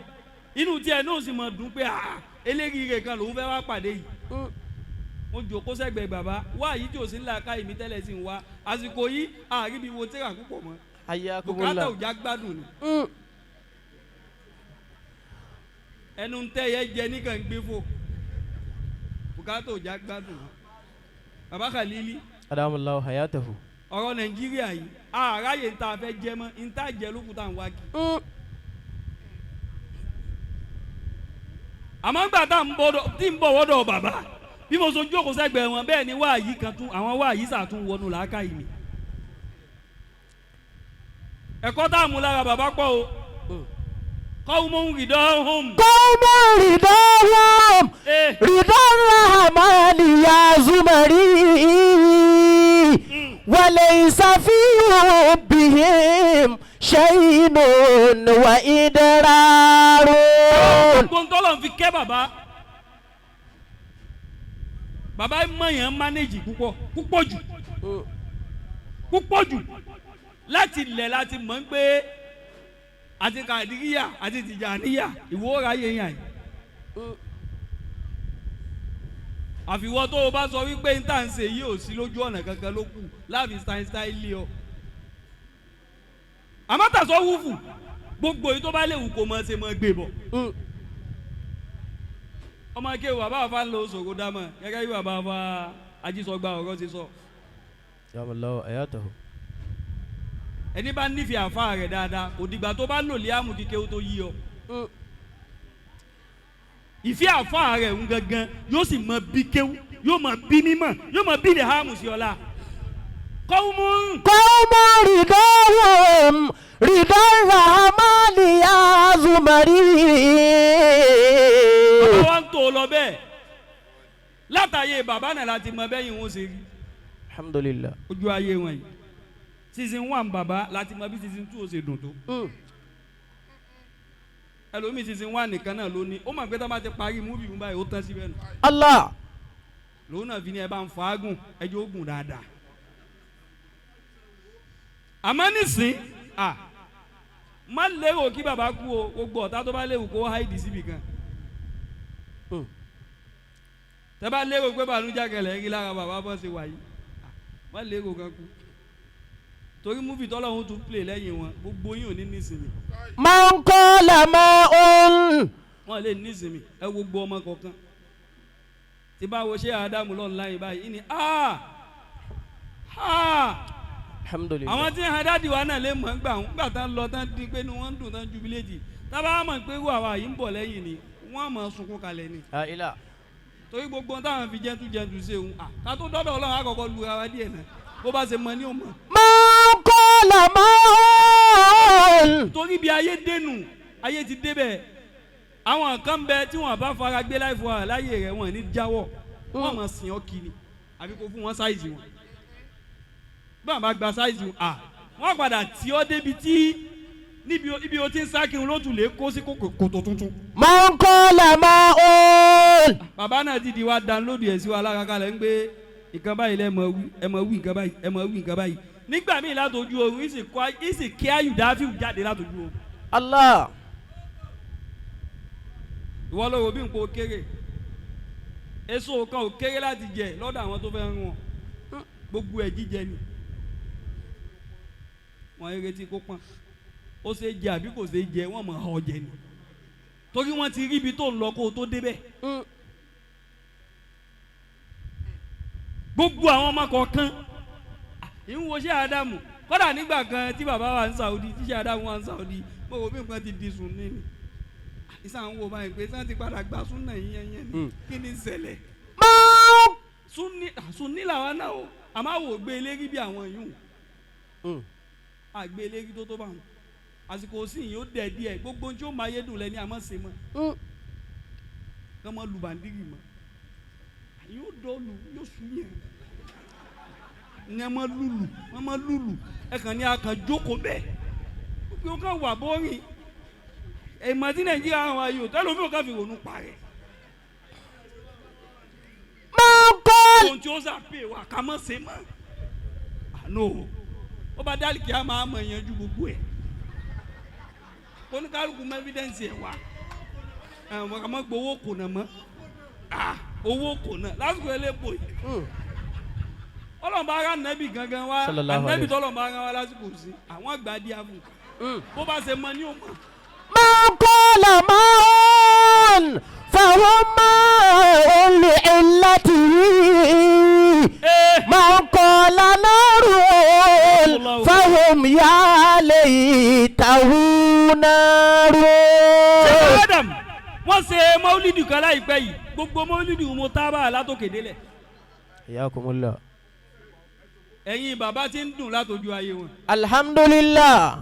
[SPEAKER 2] inú tiẹ̀ náà sì mọ̀ dùn pé à eléyìí kan lòún fẹ́ wá pàdé yìí. Mo jòkó sẹ́gbẹ̀ẹ́ bàbá wá yìí tí ò sí ńlá ká ìmí tẹ́lẹ̀ sí ń wá àsìkò yìí, àríbi wo tẹ́ra púpọ̀ mọ́. Bùkátà
[SPEAKER 1] Hayyakumullah.
[SPEAKER 2] ò já gbádùn ni. Ẹnu ń tẹ́ yẹ jẹ nìkan gbé fò, bùkátà ò já gbádùn ni. Bàbá Khalili.
[SPEAKER 1] Adamallahu hayatahu.
[SPEAKER 2] Ọ̀rọ̀ Nàìjíríà yìí, àráyè ń ta fẹ́ jẹ mọ́ ń ta jẹ lókun tá à ń wá kí. Àmọ́ ńgbà tá à ń bọ̀ tí ń bọ̀ wọ́dọ̀ bàbá, bí mo sojú òkú sẹ́gbẹ̀ẹ́ wọn bẹ́ẹ̀ ni wáàyí kan tún àwọn wáàyí sàtún wọnú làákàyè mi. Ẹ̀kọ́ tá a mú lára bàbá pọ̀ o. Qawmun ridahum.
[SPEAKER 1] قوم رضاهم رضا الرحمن يا زمري، وليس في حبهم شيء وإدرار.
[SPEAKER 2] Gbogbo ń tọ́lọ̀ ń fi kẹ́ bàbá, bàbá mọ̀yàn manage púpọ̀ púpọ̀ jù, púpọ̀ jù. Láti ilẹ̀ láti mọ̀ ń pé àti Kàdíríyà àti Tìjàníyà ìwọ́ra yẹn yàn yìí. Àfiwọ́ tó o bá sọ wípé n tà ń ṣe yìí ò sí lójú ọ̀nà kankan ló kù láàfin stein lé ọ. Àmọ́ tàṣọ wúfù, gbogbo èyí tó bá léwu kò mọ̀ ṣe mọ̀ gbé bọ̀. Ọmọ akéwì bàbá àfa ń lo ṣògo dámọ̀ gẹ́gẹ́ bí bàbá àfa ajísọgbà ọ̀rọ̀ ti sọ.
[SPEAKER 1] Adamallahu hayatahu.
[SPEAKER 2] Ẹni bá nífẹ̀ẹ́ àfa rẹ̀ dáadáa, kò dìgbà tó bá lò líàmù kíkéwó tó yí ọ. Ìfẹ́ àfa rẹ̀ ń gangan yóò sì mọ bí kéwú, yóò mọ bí mímọ̀, yóò mọ bí lè hàmù sí ọlá. Qawmun.
[SPEAKER 1] قوم رضاهم رضا الرحمن يا زمري.
[SPEAKER 2] Bàbá wa ń tó lọ bẹ́ẹ̀ látàyè bàbá náà láti mọ bẹ́yìn wọn ṣe rí.
[SPEAKER 1] Alhamdulillah.
[SPEAKER 2] Ojú ayé wọn yìí, season 1 bàbá láti mọ bí season 2 ó ṣe dùn tó. Ẹlòmíì season 1 nìkan náà ló ní, ó mọ̀ pé tá a bá ti parí movie mú báyìí, ó tán síbẹ̀ nù.
[SPEAKER 1] Allah.
[SPEAKER 2] Lòun náà fi ní ẹ bá ń fàágùn, ẹjọ́ ó gùn dáadáa. Àmọ́ nísìn à má lérò kí bàbá kú o, gbogbo ọ̀tá tó bá léwu kó háìdì síbì kan. Tẹ́ bá lérò pé bànújẹ́ kẹlẹ̀ rí lára bàbá bọ́ ṣe wà yìí, má lérò kan kú, torí movie tọ́lọ́hún tún play lẹ́yìn wọn, gbogbo yín ò ní nísìnyí.
[SPEAKER 1] Man qala ma'un.
[SPEAKER 2] Wọn lè nísìnyí. Ẹ wo gbogbo ọmọ kọ̀ọ̀kan tí bá wo ṣé Ádámù lọ́nà láyé báyìí ní Ha!
[SPEAKER 1] Alhamdulillah.
[SPEAKER 2] Àwọn tí hàn dáàdì wa náà lè mọ̀ ń gbà ń gbà tán lọ tán di pé ní wọ́n ń dùn tán jubiléètì tábà mọ̀ pé wọ́n àwa yìí ń bọ̀ lẹ́yìn ni wọ́n mọ̀ sunkún kalẹ̀ ni
[SPEAKER 1] La ilaha.
[SPEAKER 2] Torí gbogbo táwọn fi jẹ́ntu jẹ́ntu ṣe òun à ká tó dọ́dọ̀ Ọlọ́run àkọ́kọ́ lu ara díẹ̀ náà bó bá ṣe mọ ní òun mọ̀.
[SPEAKER 1] Man qala man.
[SPEAKER 2] Torí bí ayé dénú ayé ti débẹ̀ àwọn kan bẹ tí wọn bá fara gbé láì fún wa láyé rẹ wọn ní jáwọ́ wọn mọ̀ sìn ọ́ kiri àbí kó fún wọn size wọn bí wọn bá gba size wọn à wọn padà tí ọ débi tí níbi ibi o ti ń sá kiri ló tún lè kó sí kòtò tuntun.
[SPEAKER 1] Man qala man.
[SPEAKER 2] Bàbá náà ti di wa download ẹ̀ sí wa lára kalẹ̀ ń gbé nǹkan báyìí lẹ́ mọ̀ wí ẹ mọ̀ wí nǹkan báyìí ẹ mọ̀ wí nǹkan báyìí nígbà míì látọjú oorun ìsì kí ayùdáfíù jáde látọjú oorun.
[SPEAKER 1] Allah.
[SPEAKER 2] Ìwọ ló wo bí nǹkan ó kéré èso kan ò kéré láti jẹ lọ́dọ̀ àwọn tó fẹ́ rún wọn gbogbo ẹ̀ jíjẹ ni wọ́n ń retí kó pọ́n ó ṣe jẹ àbí kò ṣe jẹ wọ́n mọ̀ ọ́ jẹ ni torí wọ́n ti rí ibi tó ń lọ kó o tó débẹ̀. Gbogbo àwọn ọmọ kọ̀ọ̀kan ìwọ ṣé Ádámù kọ́dà nígbà kan tí bàbá wa ń Saudi tí ṣé Ádámù wa ń Saudi mo rò bí nǹkan ti di sùn ní ni ìsàn ń wo báyìí pé sàn ti padà gba súnà yín yẹn ni kí ni ń ṣẹlẹ̀ súnni súnni làwa náà o àmọ́ àwọn ò gbé eléri bí àwọn yìí o àgbé eléri tó tó bá wọn àsìkò sí yìí ó dẹ̀ díẹ̀ gbogbo ohun tí ó máa yé dùn lẹ́ni àmọ́ ṣe mọ́ kí wọ́n lu bàndírì mọ́ yóò dọ́ọ̀lù yóò sùn yẹn ní ẹ má lùlù ẹ má lùlù ẹ kàn ní akàn jókòó bẹ́ẹ̀ pé ó kàn wà bọ́rìn èèmọ̀ tí Nàìjíríà àwọn ayò tẹ́lẹ̀ omi ò kàn fi ronú parẹ́. Ohun tí ó sàpè wà ká mọ̀ ṣe mọ́ àná o ó bá dálì kí á máa mọ̀ yanjú gbogbo ẹ̀ oníkálukú mọ evidence ẹ̀ wá ẹ̀ wọ́n kà mọ́ gbowó kò nà mọ́ owó kò nà lásìkò elépo yìí ọlọ́mọba ara nẹ́bì gangan wá nẹ́bì tọ́lọ́mọba ara wa lásìkò sí àwọn àgbà díà fún bó bá ṣe mọ ní òmò.
[SPEAKER 1] Man qala man fahuwa ma'un li'illatihi man qala narun fahum ya laytahu narun.
[SPEAKER 2] Adam wọ́n ṣe mọ́lídì kan láìpẹ́ yìí gbogbo mọ́lídì mo tábà látòkè délẹ̀.
[SPEAKER 1] Hayyakumullah.
[SPEAKER 2] Ẹ̀yin bàbá tí ń dùn látọjú ayé wọn.
[SPEAKER 1] Alhamdulillah.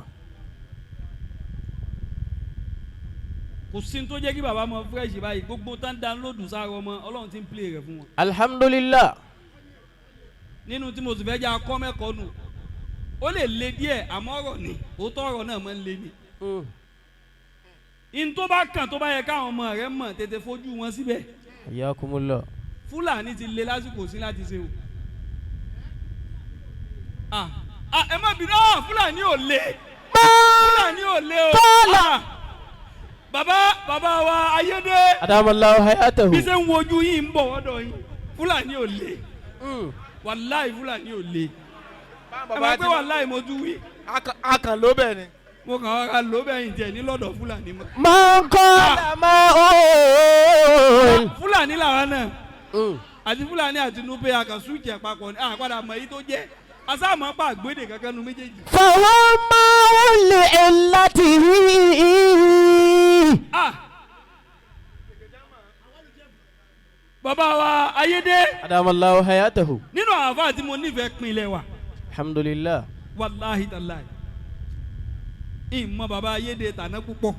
[SPEAKER 2] Kò sí ní tó jẹ́ kí bàbá mọ fresh báyìí gbogbo tá ń download sára ọmọ Ọlọ́run ti ń play rẹ̀ fún wọn.
[SPEAKER 1] Alhamdulillah.
[SPEAKER 2] Nínú tí mo sì fẹ́ jẹ́ akọ́mẹ́kọ̀ọ́ nù ó lè le díẹ̀ àmọ́ ọ̀rọ̀ ni òótọ́ ọ̀rọ̀ náà máa ń le ni. In tó bá kàn tó bá yẹ káwọn ọmọ rẹ mọ̀ tètè fojú wọn síbẹ̀.
[SPEAKER 1] Hayyakumullah.
[SPEAKER 2] Fúlàní ti le lásìkò sí láti ṣe o. Ẹ má bínú Fúlàní ò le Fúlàní ò le o. Bàbá bàbá wa Ayédè.
[SPEAKER 1] Adamallahu hayatahu.
[SPEAKER 2] Bí ṣe ń wojú yìí ń bọ̀ wọ́dọ̀ yín Fúlàní ò le wàláì Fúlàní ò le. Ẹ máa pé wàláì mo tún wí.
[SPEAKER 4] A kàn ló bẹ̀ ni.
[SPEAKER 2] Mo kàn wá ló bẹ̀ yín jẹ ní lọ́dọ̀ Fúlàní mọ́.
[SPEAKER 1] Man qala ma'un.
[SPEAKER 2] Fúlàní làwọn náà àti Fúlàní àti Nupe àkànṣújẹ papọ̀ ní àpàdà mọ̀ èyí tó jẹ́ asáàmọ́ pa àgbédè kankan nu méjèèjì.
[SPEAKER 1] Fahuwa ma'un li'illatihi.
[SPEAKER 2] Bàbá wa Ayédè.
[SPEAKER 1] Adamallahu hayatahu.
[SPEAKER 2] Nínú àwọn àfáà tí mo nífẹ̀ẹ́ pinlẹ̀ wa.
[SPEAKER 1] Alhamdulillah.
[SPEAKER 2] Wàláhi tàláhi. Ìmọ̀ bàbá Ayédè tàná púpọ̀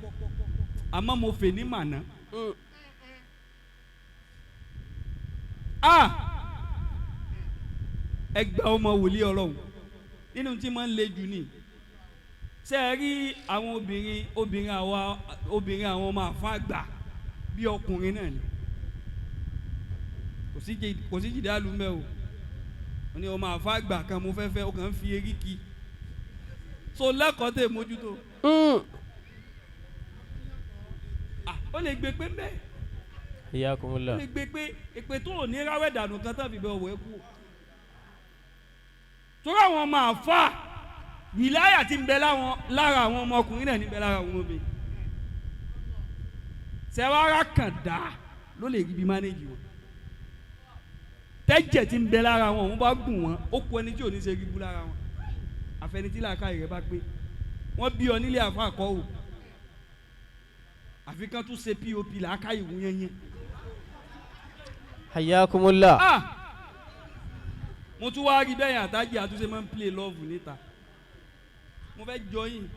[SPEAKER 2] àmọ́ mo fè ní màná. Ẹgbẹ́ ọmọ wòlíì Ọlọ́run nínú tí máa ń le jù ní ṣe é rí àwọn obìnrin obìnrin àwọn obìnrin àwọn ọmọ àfa àgbà bí ọkùnrin náà ni kò sí jìdá lu mẹ́ o wọ́n ní ọmọ àfa àgbà kan mo fẹ́ fẹ́ o kàn ń fi eríkì so lẹ́kọ̀ọ́ tẹ̀ mójútó ó lè gbé pé mẹ́
[SPEAKER 1] Hayyakumullah.
[SPEAKER 2] ó lè gbé pé èpè tó ò ní ráwẹ̀ dànù kan tán fi bẹ ọ̀wọ́ ẹ kú torí àwọn ọmọ àfa wìláyà ti ń bẹ lára àwọn ọmọkùnrin náà níbẹ̀ lára àwọn obìnrin sẹ́wárà kàn dá ló lè rí bí mánéjì wọn. Tẹ́jẹ̀ tí ń bẹ lára wọn, òun bá gùn wọn, ó kú ẹni tí ò ní ṣe ríbu lára wọn. Àfẹni tí làákàyè rẹ bá pé. Wọ́n bí ọ nílé àfa àkọ́ o, àfi kán tún ṣe POP làákàyè wù yẹn yẹn.
[SPEAKER 1] Hayyakumullah.
[SPEAKER 2] Ah, mo tún wá rí bẹ́yìn àtàjì àtúnṣe máa ń play love níta. Mo fẹ́ jọ yín.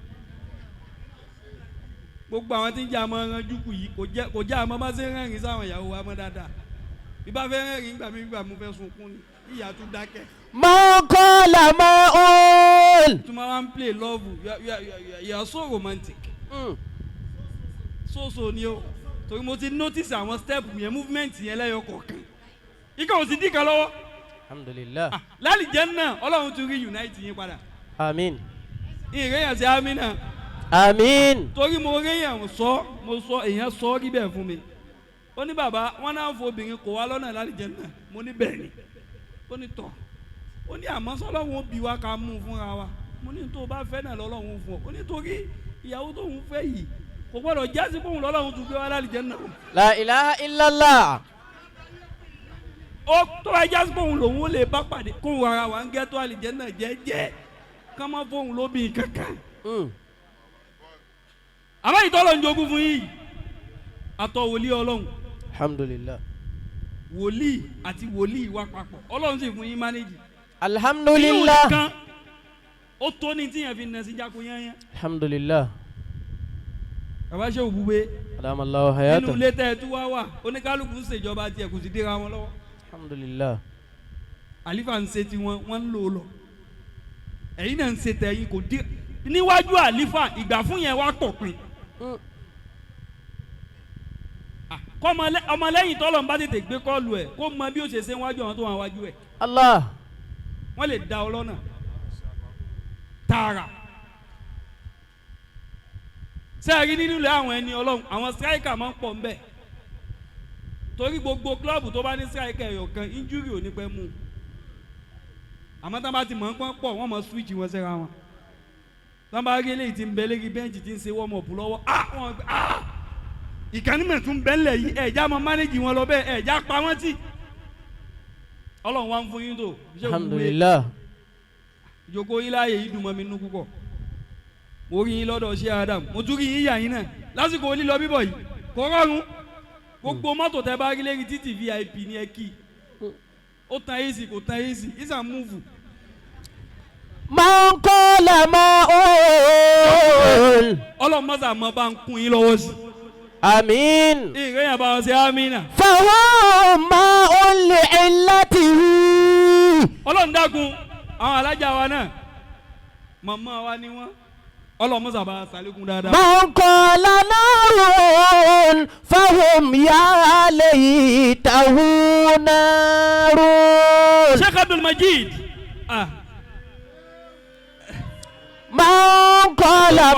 [SPEAKER 2] Gbogbo àwọn tí ń jẹ́ àmọ́ ẹran jùkù yìí kò jẹ́ àmọ́ bá ṣe ń rẹ́rìn sáwọn ìyàwó wa mọ́ dáadáa. Bí bá fẹ́ rẹ́rìn gbà mí gbà mo fẹ́ sunkún ni, ìyá tún dákẹ́.
[SPEAKER 1] Man qala ma'un.
[SPEAKER 2] Tún máa ń play love. You are so romantic. So so ni o, torí mo ti notice àwọn step yẹn, movement yẹn lẹ́yọ kọ̀ọ̀kan. Ikọ̀ ò sì dì kan lọ́wọ́.
[SPEAKER 1] Alhamdulillah.
[SPEAKER 2] Ah, lálìjẹ́ náà Ọlọ́run tún rí unite yín padà.
[SPEAKER 1] Amin.
[SPEAKER 2] Ìrẹ́yàn sí amínà.
[SPEAKER 1] Amin.
[SPEAKER 2] Torí mo réyàn sọ, mo sọ èèyàn sọ rí bẹ́ẹ̀ fún mi. Ó ní bàbá wọn náà fo obìnrin kò wá lọ́nà lálìjẹ́ náà. Mo ní bẹ́ẹ̀ ni. Ó ní tọ̀. Ó ní àmọ́ sọ́lọ́run ó bí wa ká mú un fúnra wa. Mo ní tó o bá fẹ́ náà lọ́lọ́run fún ọ. Ó ní torí ìyàwó tóun fẹ́ yìí kò gbọ́dọ̀ jásí fóun lọ́lọ́run tún gbé wá lálìjẹ́ náà.
[SPEAKER 1] La ilaha illallah.
[SPEAKER 2] Ó tó bá jásí fóun lòun ó lè bá pàdé kóun ara wa ń gẹ́tọ́ àlìjẹ́ náà jẹ́jẹ́ ká má fóun lóbìn kankan. Àmọ́ ìtọ́lọ̀ ń jogún fún yìí àtọ̀ wòlíì Ọlọ́run.
[SPEAKER 1] Alhamdulillah.
[SPEAKER 2] Wòlíì àti wòlíì wá papọ̀, Ọlọ́run sì fún yín mánéjì.
[SPEAKER 1] Alhamdulillah.
[SPEAKER 2] Yíò nìkan ó tó ní tíyẹn fi nà sí jáko yányán.
[SPEAKER 1] Alhamdulillah.
[SPEAKER 2] Bàbá ṣe òbúbe.
[SPEAKER 1] Adamallahu
[SPEAKER 2] nínú
[SPEAKER 1] hayata.
[SPEAKER 2] ilé tẹ́ ẹ tú wá wà, oníkálukú ń ṣèjọba tiẹ̀, kò sì déra wọn lọ́wọ́.
[SPEAKER 1] Alhamdulillah.
[SPEAKER 2] Àlífà ń ṣe tiwọn, wọ́n ń lò ó lọ, ẹ̀yin náà ń ṣe tẹ̀yìn, kò dé níwájú àlífà ìgbà fún yẹn wá pọ̀ pin. Kọ́ ọmọlẹ́yìn tọ́lọ̀ ń bá tètè gbé kọ́ọ̀lù ẹ̀ kó mọ bí ó ṣe ṣe níwájú àwọn tó wà wájú ẹ̀.
[SPEAKER 1] Allah.
[SPEAKER 2] Wọ́n lè da ọ lọ́nà tààrà. Sẹ́ẹ̀rí nínú ilé àwọn ẹni Ọlọ́run, àwọn striker máa ń pọ̀ ń bẹ̀, torí gbogbo klọ́ọ̀bù tó bá ní striker ẹ̀yọ̀ kan, injury ò ní pẹ́ mú un. Àmọ́ tá a bá ti mọ̀ ń pọ́n pọ̀, wọ́n mọ̀ switch wọn síra wọn. Tá a bá rí eléyìí tí ń bẹ lérí bẹ́ǹchì tí ń ṣe warm up lọ́wọ́, ah wọ́n ah ìkànnì mẹ̀tún bẹ́ńlẹ̀ yìí, ẹ̀já mọ manage wọn lọ bẹ́ẹ̀, ẹ̀já pa wọ́n tì. Ọlọ́run wa ń fún yín tó. Ṣé òwúwe?
[SPEAKER 1] Alhamdulillah.
[SPEAKER 2] Ìjókòó yín láàyè yìí dùn mọ́ mi nínú púpọ̀. Mo rí yín lọ́dọ̀ ṣé Adam, mo tún rí yín yà yín náà lásìkò lílọ bíbọ̀ yìí kò rọrùn. Gbogbo mọ́tò tẹ bá rí lérí títì, VIP ní ẹ kí. Ó tan AC, kò tan AC, ìsàn múùfù.
[SPEAKER 1] Man qala ma'un.
[SPEAKER 2] Ọlọ́run mọ́sà mọ́ bá ń kún yín lọ́wọ́ sí.
[SPEAKER 1] Amin.
[SPEAKER 2] Ìrẹ́yìn bá wọn ṣe amínà.
[SPEAKER 1] Fahuwa ma'un li'illatihi.
[SPEAKER 2] Ọlọ́run dákun, àwọn alájà wa náà, màmá wa ni wọ́n, Ọlọ́run mọ́sà bá ṣàlékún dáadáa.
[SPEAKER 1] Man qala narun fahum ya laytahu narun.
[SPEAKER 2] Sheikh Abdul Majid, ah.
[SPEAKER 1] Man qala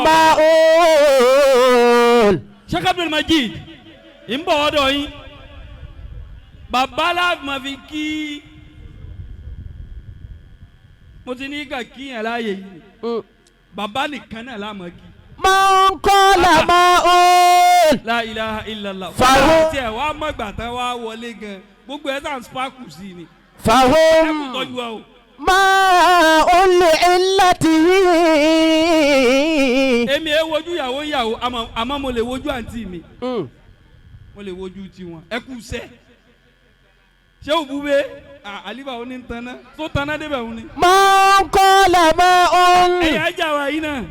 [SPEAKER 1] ma'un.
[SPEAKER 2] Sheikh Abdul Majid ń bọ̀ ọ́dọ̀ yín. Bàbá láàmú fi kí mo ti ní kà kíyàn láàyè yìí, bàbá nìkan náà láàmú kí.
[SPEAKER 1] Man qala ma'un.
[SPEAKER 2] La ilaha illallah.
[SPEAKER 1] Fàwọn-
[SPEAKER 2] Fáwọn tiẹ̀ wá mọ̀gbà tán wá wọlé gan, gbogbo ẹ̀ sàn spákù sí ni. Ẹ kò
[SPEAKER 1] Fahum
[SPEAKER 2] tọ́jú wa o.
[SPEAKER 1] ma'un li'illatihi.
[SPEAKER 2] Èmi ẹ wojú ìyàwó ìyàwó, àmọ́ mo lè wojú àǹtí mi, mo lè wojú tiwọn. Ẹ kú sẹ́ ṣé òbúbe àlífà ó ní ń tanná tó tanná débẹ̀ òun ni.
[SPEAKER 1] Man qala ma'un.
[SPEAKER 2] Ẹ̀yà ẹja wa yìí náà,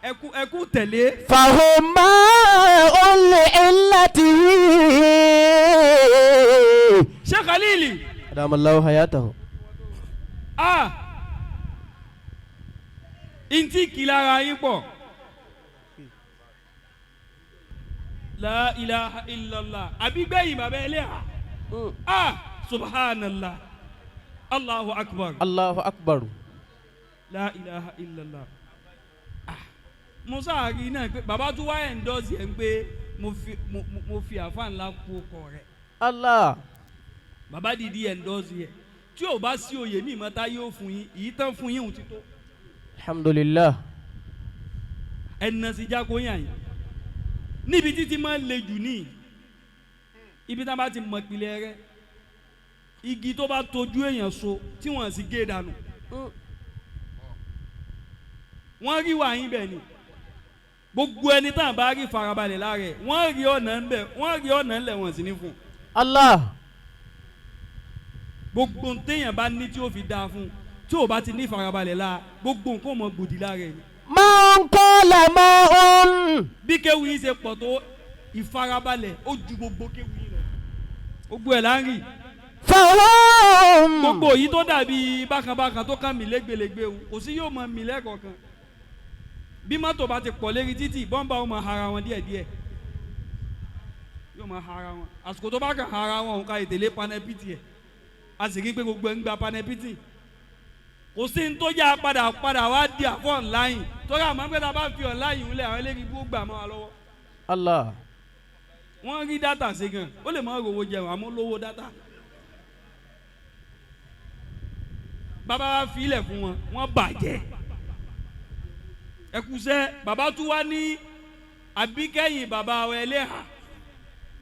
[SPEAKER 2] ẹ kú tẹ̀lé.
[SPEAKER 1] Fahum ma'un li'illatihi.
[SPEAKER 2] Ṣé Khalili.
[SPEAKER 1] Adamallahu hayatahu.
[SPEAKER 2] Ah, ntí kìlára yín pọ̀. La ilaha illallah, àbígbẹ̀yìn bàbá ẹlẹ́hà. Ah, subhanallah, Allahu akbar.
[SPEAKER 1] Allahu akbar.
[SPEAKER 2] La ilaha illallah. Ah, musa àrí náà pé bàbá tún wá ẹ̀ńdọ́sì ẹ̀ ń pé mo fi àfa ńlá kú ọkọ rẹ̀.
[SPEAKER 1] Allah.
[SPEAKER 2] Bàbá dìdí ẹ̀ńdọ́sì ẹ̀, tí ò bá sí oyè mi mọ́ta yóò fún yín, èyí tán fún yín òun ti tó.
[SPEAKER 1] Alhamdulillah.
[SPEAKER 2] Ẹnà sí jákó yàn yín níbi títí máa ń le jù ní ibi tá a bá ti mọ ìpìlẹ̀ rẹ. Igi tó bá tojú èèyàn so tí wọ́n sì gé dànù, wọ́n rí wàá yín bẹ̀ ni. Gbogbo ẹni tá à ń bá rí farabalẹ̀ lára ẹ̀, wọ́n rí ọ̀nà ńbẹ̀, wọ́n rí ọ̀nà ńlẹ̀, wọ́n sì ní fún un.
[SPEAKER 1] Allah.
[SPEAKER 2] Gbogbo ohun téèyàn bá ní tí ó fi dáa fún un, tí ò bá ti ní farabalẹ̀ la, gbogbo nǹkan ò mọ gbòdì lára ẹ̀ ni.
[SPEAKER 1] Man qala ma'un.
[SPEAKER 2] Bí kéwu yín ṣe pọ̀ tó, ìfarabalẹ̀ ó ju gbogbo kéwu yín lọ. Gbogbo ẹ̀ là ń rí.
[SPEAKER 1] Fahum.
[SPEAKER 2] Gbogbo yìí tó dàbí bákanbákan tó kàn mí légbèlégbè o, kò sí yóò mọ mí lẹ́ẹ̀kọ̀ọ̀kan. Bí mọ́tò bá ti pọ̀ lérí títì, bọ́ǹbà ó máa hara wọn díẹ̀díẹ̀, yóò máa hara wọn. Àsìkò tó bá kàn hara wọn, òun ká ìtẹ̀lé panẹ́pìtì ẹ̀, a sì rí pé gbogbo ẹ̀ ń gba panẹ́pìtì. Kò sí ní tó yá padà padà wá di àfọ̀ ọ̀nláyìn torí àmọ́ pé tá a bá fi ọ̀nláyìn ńlẹ̀, àwọn eléyìí bó gbà mọ́ wa lọ́wọ́.
[SPEAKER 1] Allah.
[SPEAKER 2] Wọ́n rí dátà ṣe gan, ó lè má rówó jẹun àmọ́ lówó dátà. Bàbá wa fi ilẹ̀ fún wọn, wọ́n bàjẹ́ ẹkùsẹ́. Bàbá tún wá ní àbíkẹ́yìn bàbá wa ẹlẹ́hà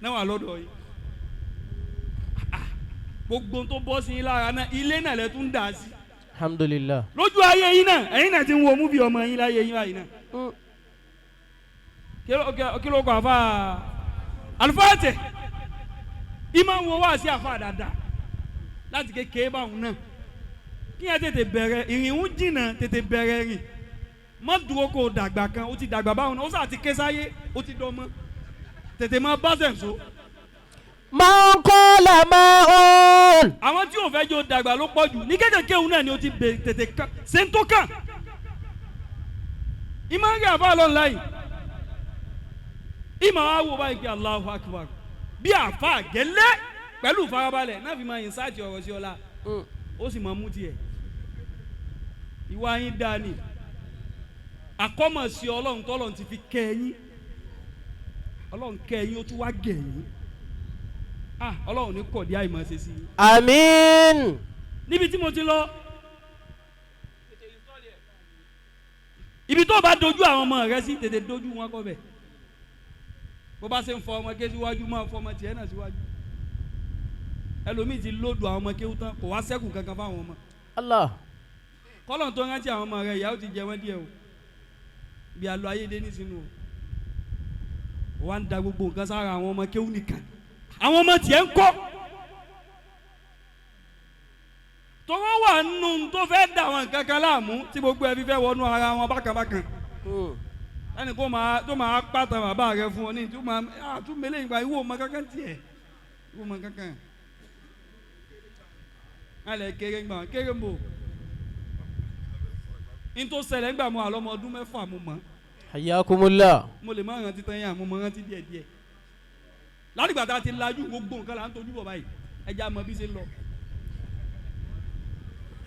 [SPEAKER 2] náà wà lọ́dọ̀ yìí. Gbogbo tó bọ́ sí yín lára náà, ilé náà lẹ tún dà sí.
[SPEAKER 1] Alhamdulillah.
[SPEAKER 2] Lójú ayé yín náà, ẹ̀yin náà ti ń wo múbi ọmọ yín láyé yín báyìí náà. Kí ló kọ àfa àlùfáà tẹ ìmọ̀ ń wo wá sí àfa dáadáa láti kékeré báwọn náà, kí yẹn tètè bẹ̀rẹ̀ ìrìn ń jìnnà, tètè bẹ̀rẹ̀ rìn, má dúró kó o dàgbà kan. O ti dàgbà báwọn náà, ó sà ti ké sáyé, o ti dọ́mọ, tètè má bá sẹ̀ so.
[SPEAKER 1] Man qala ma'un.
[SPEAKER 2] Àwọn tí ò fẹ́ jẹ́ o dàgbà ló pọ̀ jù ní kékeré òun náà ni o ti bè tètè kàn ṣe ń tó kàn. Ìmọ̀ ń rí àfa lọ́nà láyìí, ìmọ̀ wa wò báyìí pé Allahu Akbar, bí àfa gẹ́lẹ́ pẹ̀lú ìfarabalẹ̀ náà fi máa yìn sáàtì ọ̀rọ̀ sí ọ̀la, ó sì máa mú tiẹ̀. Ìwà yín dáa ni àkọ́mọ̀sí Ọlọ́run tọ́lọ́run ti fi kẹ́ ẹ̀yìn. Ọlọ́run kẹ́ ẹ̀yìn, ó tún wá gẹ̀ ẹ̀yìn. Ah, Ọlọ́run ní kọ̀dí àìmọ̀ ṣe sí i.
[SPEAKER 1] Àmín.
[SPEAKER 2] Níbi tí mo ti lọ, ibi tó bá dojú àwọn ọmọ rẹ sí, tètè dojú wọn kọ bẹ. Bó bá ṣe ń fọ ọmọ ké síwájú, máa fọ ọmọ tiẹ̀ náà síwájú. Ẹlòmíì ti lóòdù àwọn ọmọ kéwú tán, kò wá sẹ́kù kankan fáwọn ọmọ.
[SPEAKER 1] Allah.
[SPEAKER 2] Kọ́lọ̀ tó rántí àwọn ọmọ rẹ, ìyá ó ti jẹ wọ́n díẹ̀ o. Bí a lọ ayédè nísìnyí o, wà ń da gbogbo nǹkan sára àwọn ọmọ kéwú nìkan, àwọn ọmọ tiẹ̀ ń kọ́ tọwọ́ wà nù tó fẹ́ dà wọn kankan láàmú tí gbogbo ẹbí fẹ́ wọnú ara wọn bákanbákan. Ẹnì kó máa tó máa pàtàkì bàbá rẹ fún ọ ní tó máa àtúmẹ̀lẹ́ ìgbà ìwọ ọmọ kankan tiẹ̀, ìwọ ọmọ kankan alẹ kéré ńgbà kéré ń bò ntò ṣẹlẹ̀ ńgbà mo àlọ́ ọmọ ọdún 6 mo mọ̀.
[SPEAKER 1] Hayyakumullah.
[SPEAKER 2] Mo lè má rántí tán yẹn, àmọ́ mo rántí díẹ̀ díẹ̀. Látìgbà tá a ti lajú, gbogbo nǹkan là ń tojú bọ̀ báyìí. Ẹja mọ bí ṣe ń lọ.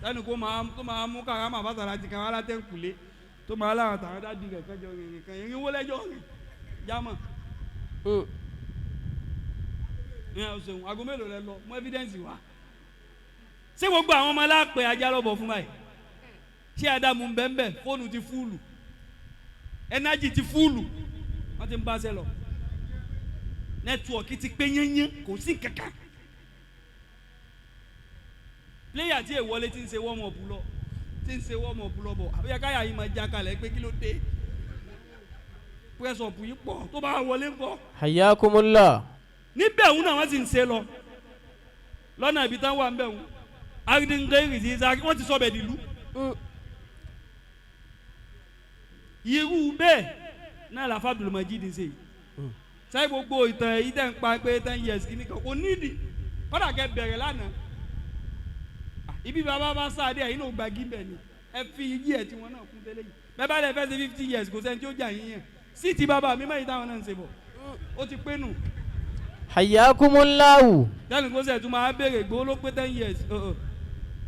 [SPEAKER 2] Sẹ́ni kó máa tó máa mú karama bàtàrà ti kan alátẹ̀ kùlé tó máa láwọn tàwọn dájú rẹ̀ kẹjọ rìnrìn kan ìrìn wọlé ẹjọ́ rìn jámọ̀. Ní ẹ̀ ṣeun, aago mélòó lẹ lọ mú evidence wá? Ṣé gbogbo àwọn ọmọ aláàpẹ̀ ajá lọ́bọ̀ fún báyìí? Ṣé Adamu ń bẹ́ẹ̀ bẹ́ẹ̀? Fóònù ti fúlù, ẹnájì ti fúlù, wọ́n ti ń bá ṣe lọ. Nẹ́tíwọ̀kì ti pé yányán, kò sí kankan. Pléyà tí èwọlé ti ń ṣe warm up lọ, ti ń ṣe warm up lọ bọ̀, àbí káyà yìí máa já kalẹ̀ pé kí ló dé? Press up yìí pọ̀, tó bá wọlé ńkọ́?
[SPEAKER 1] Hayyakumullah.
[SPEAKER 2] Níbẹ̀ òun náà wọ́n sì ń ṣe lọ lọ́nà ibi tán wà ń bẹ̀ òun aridingeri ti sáré, wọ́n ti sọ bẹ̀ dìlú. Irú bẹ́ẹ̀ náà làfa Abdulmajid ń ṣe yìí. Sáyé gbogbo ìtàn èyí tẹ̀ ń pa pé 10 years kìíní kan kò nídìí, kọ́dà kẹ́ bẹ̀rẹ̀ lánàá. Ibi bàbá bá sáadé, ẹ̀yin náà gbàgí bẹ̀ ni ẹ fi iyì ẹ̀ tí wọ́n náà kún tẹ́lẹ̀ yìí. Bẹ́ẹ̀ bá lẹ fẹ́ ṣe 50 years, kò sẹ́ni tí ó jà yín yẹn sí ti bàbá mi mẹ́yìí táwọn náà ń ṣe bọ̀, ó ti pé nù.
[SPEAKER 1] Hayyakumullahu.
[SPEAKER 2] Tẹ́lẹ̀ kó sẹ̀ tún máa béèrè gbowó ló pé 10 years.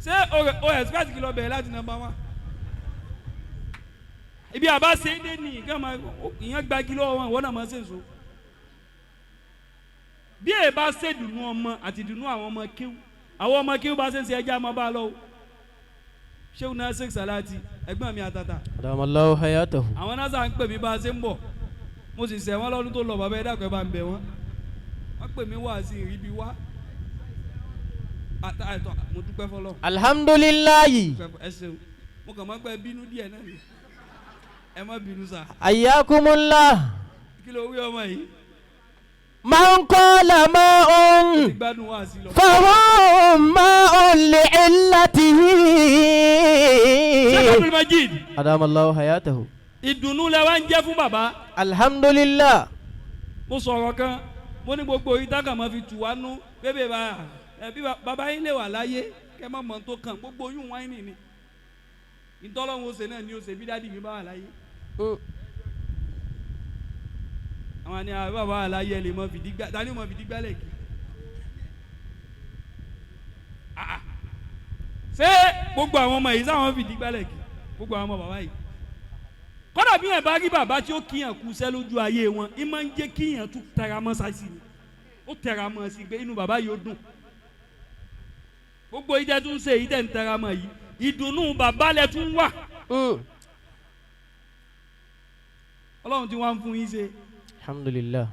[SPEAKER 2] Ṣé o expect kí lọ bẹ̀rẹ̀ láti number one? Ibi àbá ṣe é dé ní nǹkan máa ìyẹn gbági lọ́wọ́ wọn, ìwọ náà máa ṣe èso. Bí èyí bá ṣe dùnú ọmọ àti dùnú àwọn ọmọ kíw, àwọn ọmọ kíw bá ṣe ń ṣe ẹja máa bá a lọ o. Ṣéun náà ṣe sàláàtì ẹ̀gbọ́n mi àtàtà.
[SPEAKER 1] Adamallahu hayatahu.
[SPEAKER 2] Àwọn náà sà ń pè mí bá a ṣe ń bọ̀, mo sì ṣẹ̀ wọ́n lọ́dún tó lọ. Bàbá ẹ dákun, ẹ bá ń bẹ̀ wọ́n. Wọ́n pè mí wá sí ìríbi wá. Àtọ̀ mo dúpẹ́ fọlọ́.
[SPEAKER 1] Alhamdulillahi.
[SPEAKER 2] Ẹ ṣeun, mo kàn máa gbẹ bínú díẹ̀ náà ni, ẹ má bínú sa.
[SPEAKER 1] Hayyakumullah.
[SPEAKER 2] Kí ló wí ọmọ yìí?
[SPEAKER 1] Man qala ma'un
[SPEAKER 2] Ti gbádùn wá sí lọ.
[SPEAKER 1] فهو ماء لعلته.
[SPEAKER 2] Sheikh Abdul Majid.
[SPEAKER 1] أدام الله حياته.
[SPEAKER 2] Ìdùnnú lẹ wá ń jẹ́ fún bàbá.
[SPEAKER 1] Alhamdulillah.
[SPEAKER 2] Mo sọ̀rọ̀ kan, mo ní gbogbo yìí tákà máa fi tù wá nú bébè bá ẹ bí bàbá yín lè wà láyé kẹ má mọ̀ tó kàn gbogbo yún wáìnì ni ìtọ́lọ́hún ó ṣe náà ni ó ṣe bí dádì mi bá wà láyé. Àwọn ni àwọn bàbá wà láyé ẹ lè mọ fìdí gbá tani mọ fìdí gbálẹ̀ kí. Ṣé gbogbo àwọn ọmọ yìí sáwọn fìdí gbálẹ̀ kí gbogbo àwọn ọmọ bàbá yìí? Kọ́dà bí yẹn bá rí bàbá tí ó kíyàn kú sẹ́ lójú ayé wọn, í máa ń jẹ́ kíyàn tún tẹra mọ́ sáìsì ni, ó tẹra mọ́ sí pé inú bàbá yìí ó dùn. Gbogbo ìjẹ́ tún ṣe ìjẹ́ ń tẹra mọ́ yìí, ìdùnnú bàbá lẹ tún wà. Ọlọ́run tí wọ́n ń fún yín ṣe.
[SPEAKER 1] Alhamdulillah.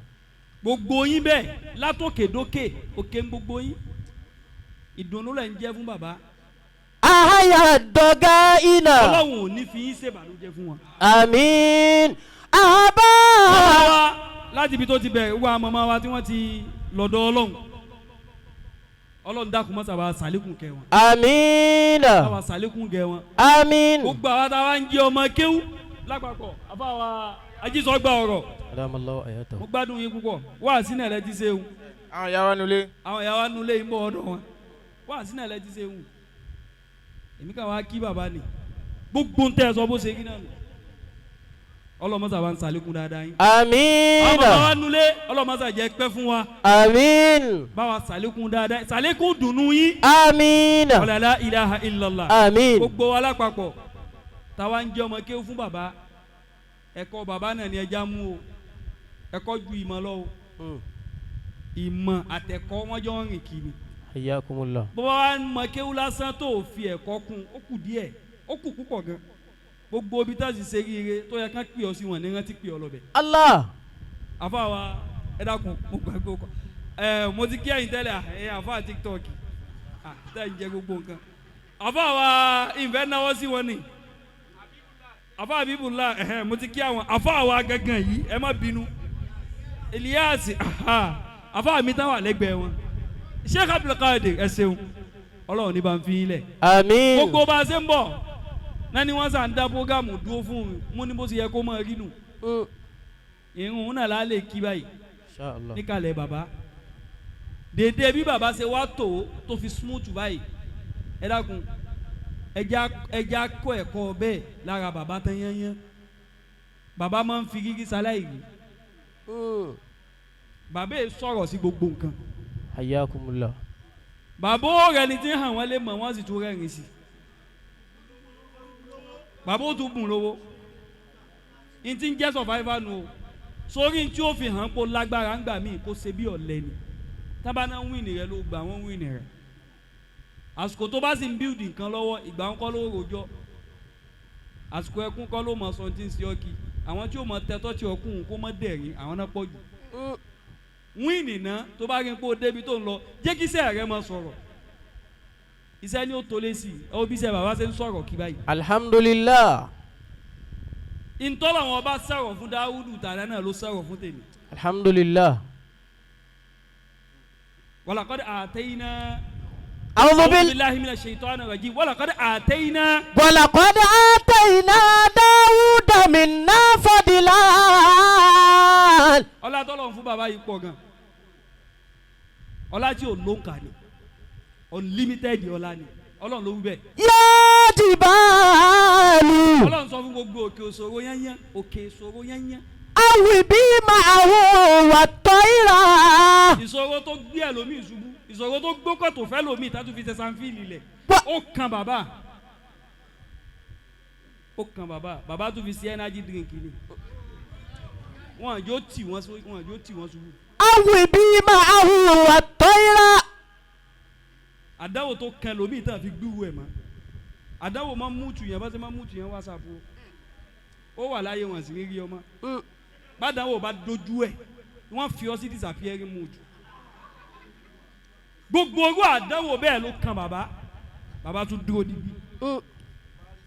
[SPEAKER 2] Gbogbo yín bẹ́ẹ̀ látòkè dókè òkè ń gbogbo yín, ìdùnnú lẹ̀ ń jẹ́ fún bàbá.
[SPEAKER 1] Ahaya dọ̀gá iná.
[SPEAKER 2] Ọlọ́run ò ní fi yín ṣèbànújẹ́ fún wọn.
[SPEAKER 1] Àmín. Àbá.
[SPEAKER 2] Bàbá wa láti ibi tó ti bẹ̀rẹ̀ wá màmá wa tí wọ́n ti lọ́dọ̀ Ọlọ́run, Ọlọ́run dákun mọ́sà bá sàlékún kẹ́ wọn.
[SPEAKER 1] Àmín.
[SPEAKER 2] Bá wa sàlékún kẹ́ wọn.
[SPEAKER 1] Àmín.
[SPEAKER 2] Gbogbo àwa tá a wá ń jẹ́ ọmọ kéwú lápapọ̀, àbá wa ajísọ́gbà ọ̀rọ̀.
[SPEAKER 1] Adamallahu ayatahu.
[SPEAKER 2] Mo gbádùn yín púpọ̀, wá sínú ẹ̀ lẹ́ ti ṣe ewu.
[SPEAKER 4] Àwọn ìyá wa nulẹ̀.
[SPEAKER 2] Àwọn ìyá wa nulẹ̀ yìí ń bọ̀ ọ̀dọ̀ wọn, wá sínú ẹ̀ lẹ́ ti ṣe ewu. Èmi kàn wá kí bàbá ni gbogbo ń tẹ́ ẹ sọ bó ṣe kí náà nù. Ọlọ́mọ́sà wa ń sàlékún dáadáa yín.
[SPEAKER 1] Àmín.
[SPEAKER 2] Àwọn bàbá wa nulẹ̀, ọlọ́mọ́sà jẹ́ pẹ́ fún wa.
[SPEAKER 1] Àmín.
[SPEAKER 2] Bá wa sàlékún dáadáa, sàlékún dùnú yín.
[SPEAKER 1] Àmín.
[SPEAKER 2] Wala ilaha illallah.
[SPEAKER 1] Àmín.
[SPEAKER 2] Gbogbo wa lápapọ̀ táwa ń jẹ́ ọmọ kéwú fún bàbá, ẹ̀kọ́ bàbá náà ni ẹja mú o, ẹ̀kọ́ ju ìmọ̀ lọ o, ìmọ̀ àtẹ̀kọ́ wọ́n jọ ń rìn kiri.
[SPEAKER 1] Hayyakumullah.
[SPEAKER 2] Bó bá wa ń mọ kéwú lásán tó fi ẹ̀kọ́ kún, ó kù díẹ̀, ó kù púpọ̀ gan. Gbogbo ibi tá a sì ṣe ríire tó yẹ ká pè ọ́ sí wọn ní rántí pè ọ́ lọ́bẹ̀.
[SPEAKER 1] Allah.
[SPEAKER 2] Àfa wa ẹ dákun, mo gbàgbé ọkọ ẹ, mo ti kí ẹ̀yin tẹ́lẹ̀ ẹ àfa TikTok tẹ́ ń jẹ gbogbo nǹkan. Àfa wa ìfẹ́ náwó sí wọn ni àfa Habibullah, ẹ̀hẹ́n mo ti kí àwọn àfa wa gangan yìí, ẹ má bínú. Elias àfa mi táwọn àlẹ́gbẹ̀ẹ́ wọn Sheikh Abdulkadir, ẹ ṣeun, Ọlọ́run ní bá ń fi yín lẹ̀.
[SPEAKER 1] Àmín.
[SPEAKER 2] Gbogbo bá a ṣe ń bọ̀ náà ni wọ́n sàn dá programu dúró fún mi, mo ní bó ṣe yẹ kó máa rí nù. Irun náà la lè kí báyìí.
[SPEAKER 1] Inshallah.
[SPEAKER 2] Níkàlẹ̀ bàbá dèdè bí bàbá ṣe wá tó tó fi smooth báyìí, ẹ dákun, ẹja kọ́ ẹ̀kọ́ bẹ́ẹ̀ lára bàbá tán yányán. Bàbá máa ń fi gígí sáláì rí. Bàbá yìí sọ̀rọ̀ sí gbogbo nǹkan.
[SPEAKER 1] Hayyakumullah.
[SPEAKER 2] Bàbá ó rẹ ni tí ń hàn wọ́n lé mọ̀, wọ́n sì tún rẹ́rìn sí. Bàbá ó tún bùn lówó n ti ń jẹ́ survivor nu o, sórí tí ó fi hàn kó lágbára ń gbà míì kó ṣe bí ọ̀lẹ ni. Tábà náà wíìnì rẹ ló gbà wọ́n wíìnì rẹ, àsìkò tó bá sì ń bíldì nǹkan lọ́wọ́, ìgbà ń kọ́ ló rojọ́, àsìkò ẹkún kọ́ ló mọ̀ sọ tí ń ṣe ọ́ kí àwọn tí ó mọ̀ tẹ́tọ́ tí ọkùn kó mọ̀ dẹ̀rín, àwọn náà pọ̀ jù. Wíìnì náà tó bá rí pé ó débi tó ń lọ, jẹ́ kí iṣẹ́ rẹ máa sọ̀rọ̀, iṣẹ́ ni ó tó lé sí i. Ẹ wo bí iṣẹ́ bàbá ṣe ń sọ̀rọ̀ kí báyìí.
[SPEAKER 1] Alhamdulillah.
[SPEAKER 2] Ìtọ́lọ̀ wọn bá sọ̀rọ̀ fún Dáwúdù tààrà náà ló sọ̀rọ̀ fún tèmi.
[SPEAKER 1] Alhamdulillah.
[SPEAKER 2] Walaqad atayna.
[SPEAKER 1] A'udhu
[SPEAKER 2] A'udhu
[SPEAKER 1] bil
[SPEAKER 2] billahi minash shaitani rajim. Walaqad atayna.
[SPEAKER 1] Walaqad atayna Dawuda minna fadlan.
[SPEAKER 2] Ọlá tọ́lọ̀ fún bàbá yìí pọ̀ gan. Ọlá tí ò lóǹkà ni, unlimited ọlá ni, Ọlọ́run ló wí bẹ́ẹ̀.
[SPEAKER 1] Ya jibalu.
[SPEAKER 2] Ọlọ́run sọ fún gbogbo òkè òṣòro yányán, òkè ìṣòro yányán.
[SPEAKER 1] Awibi ma'ahu wa tayra.
[SPEAKER 2] Ìṣòro tó gbé ẹlòmíì ṣubú, ìṣòro tó gbókòtò fẹ́ lòmíì tá tún fi ṣe sanfíìlì lẹ̀. Ó kan bàbá, ó kan bàbá, bàbá tún fi ṣe energy drink ni. Wọ́n yóò tì wọ́n wọ́n yóò tì wọ́n ṣubú.
[SPEAKER 1] Awibi ma'ahu wa tayra.
[SPEAKER 2] Àdáwò tó kan lòmíì tá fi gbúwò ẹ̀ mọ́. Àdáwò máa ń mú tù yẹn, bá ṣe máa ń mú tù yẹn WhatsApp o. Ó wà láyé wọn sì rírí ọmọ. Bàdáwò bá dojú ẹ̀, wọ́n fi ọ sí disappearing mood. Gbogbo orú àdánwò bẹ́ẹ̀ ló kan bàbá. Bàbá tún dúró digbí.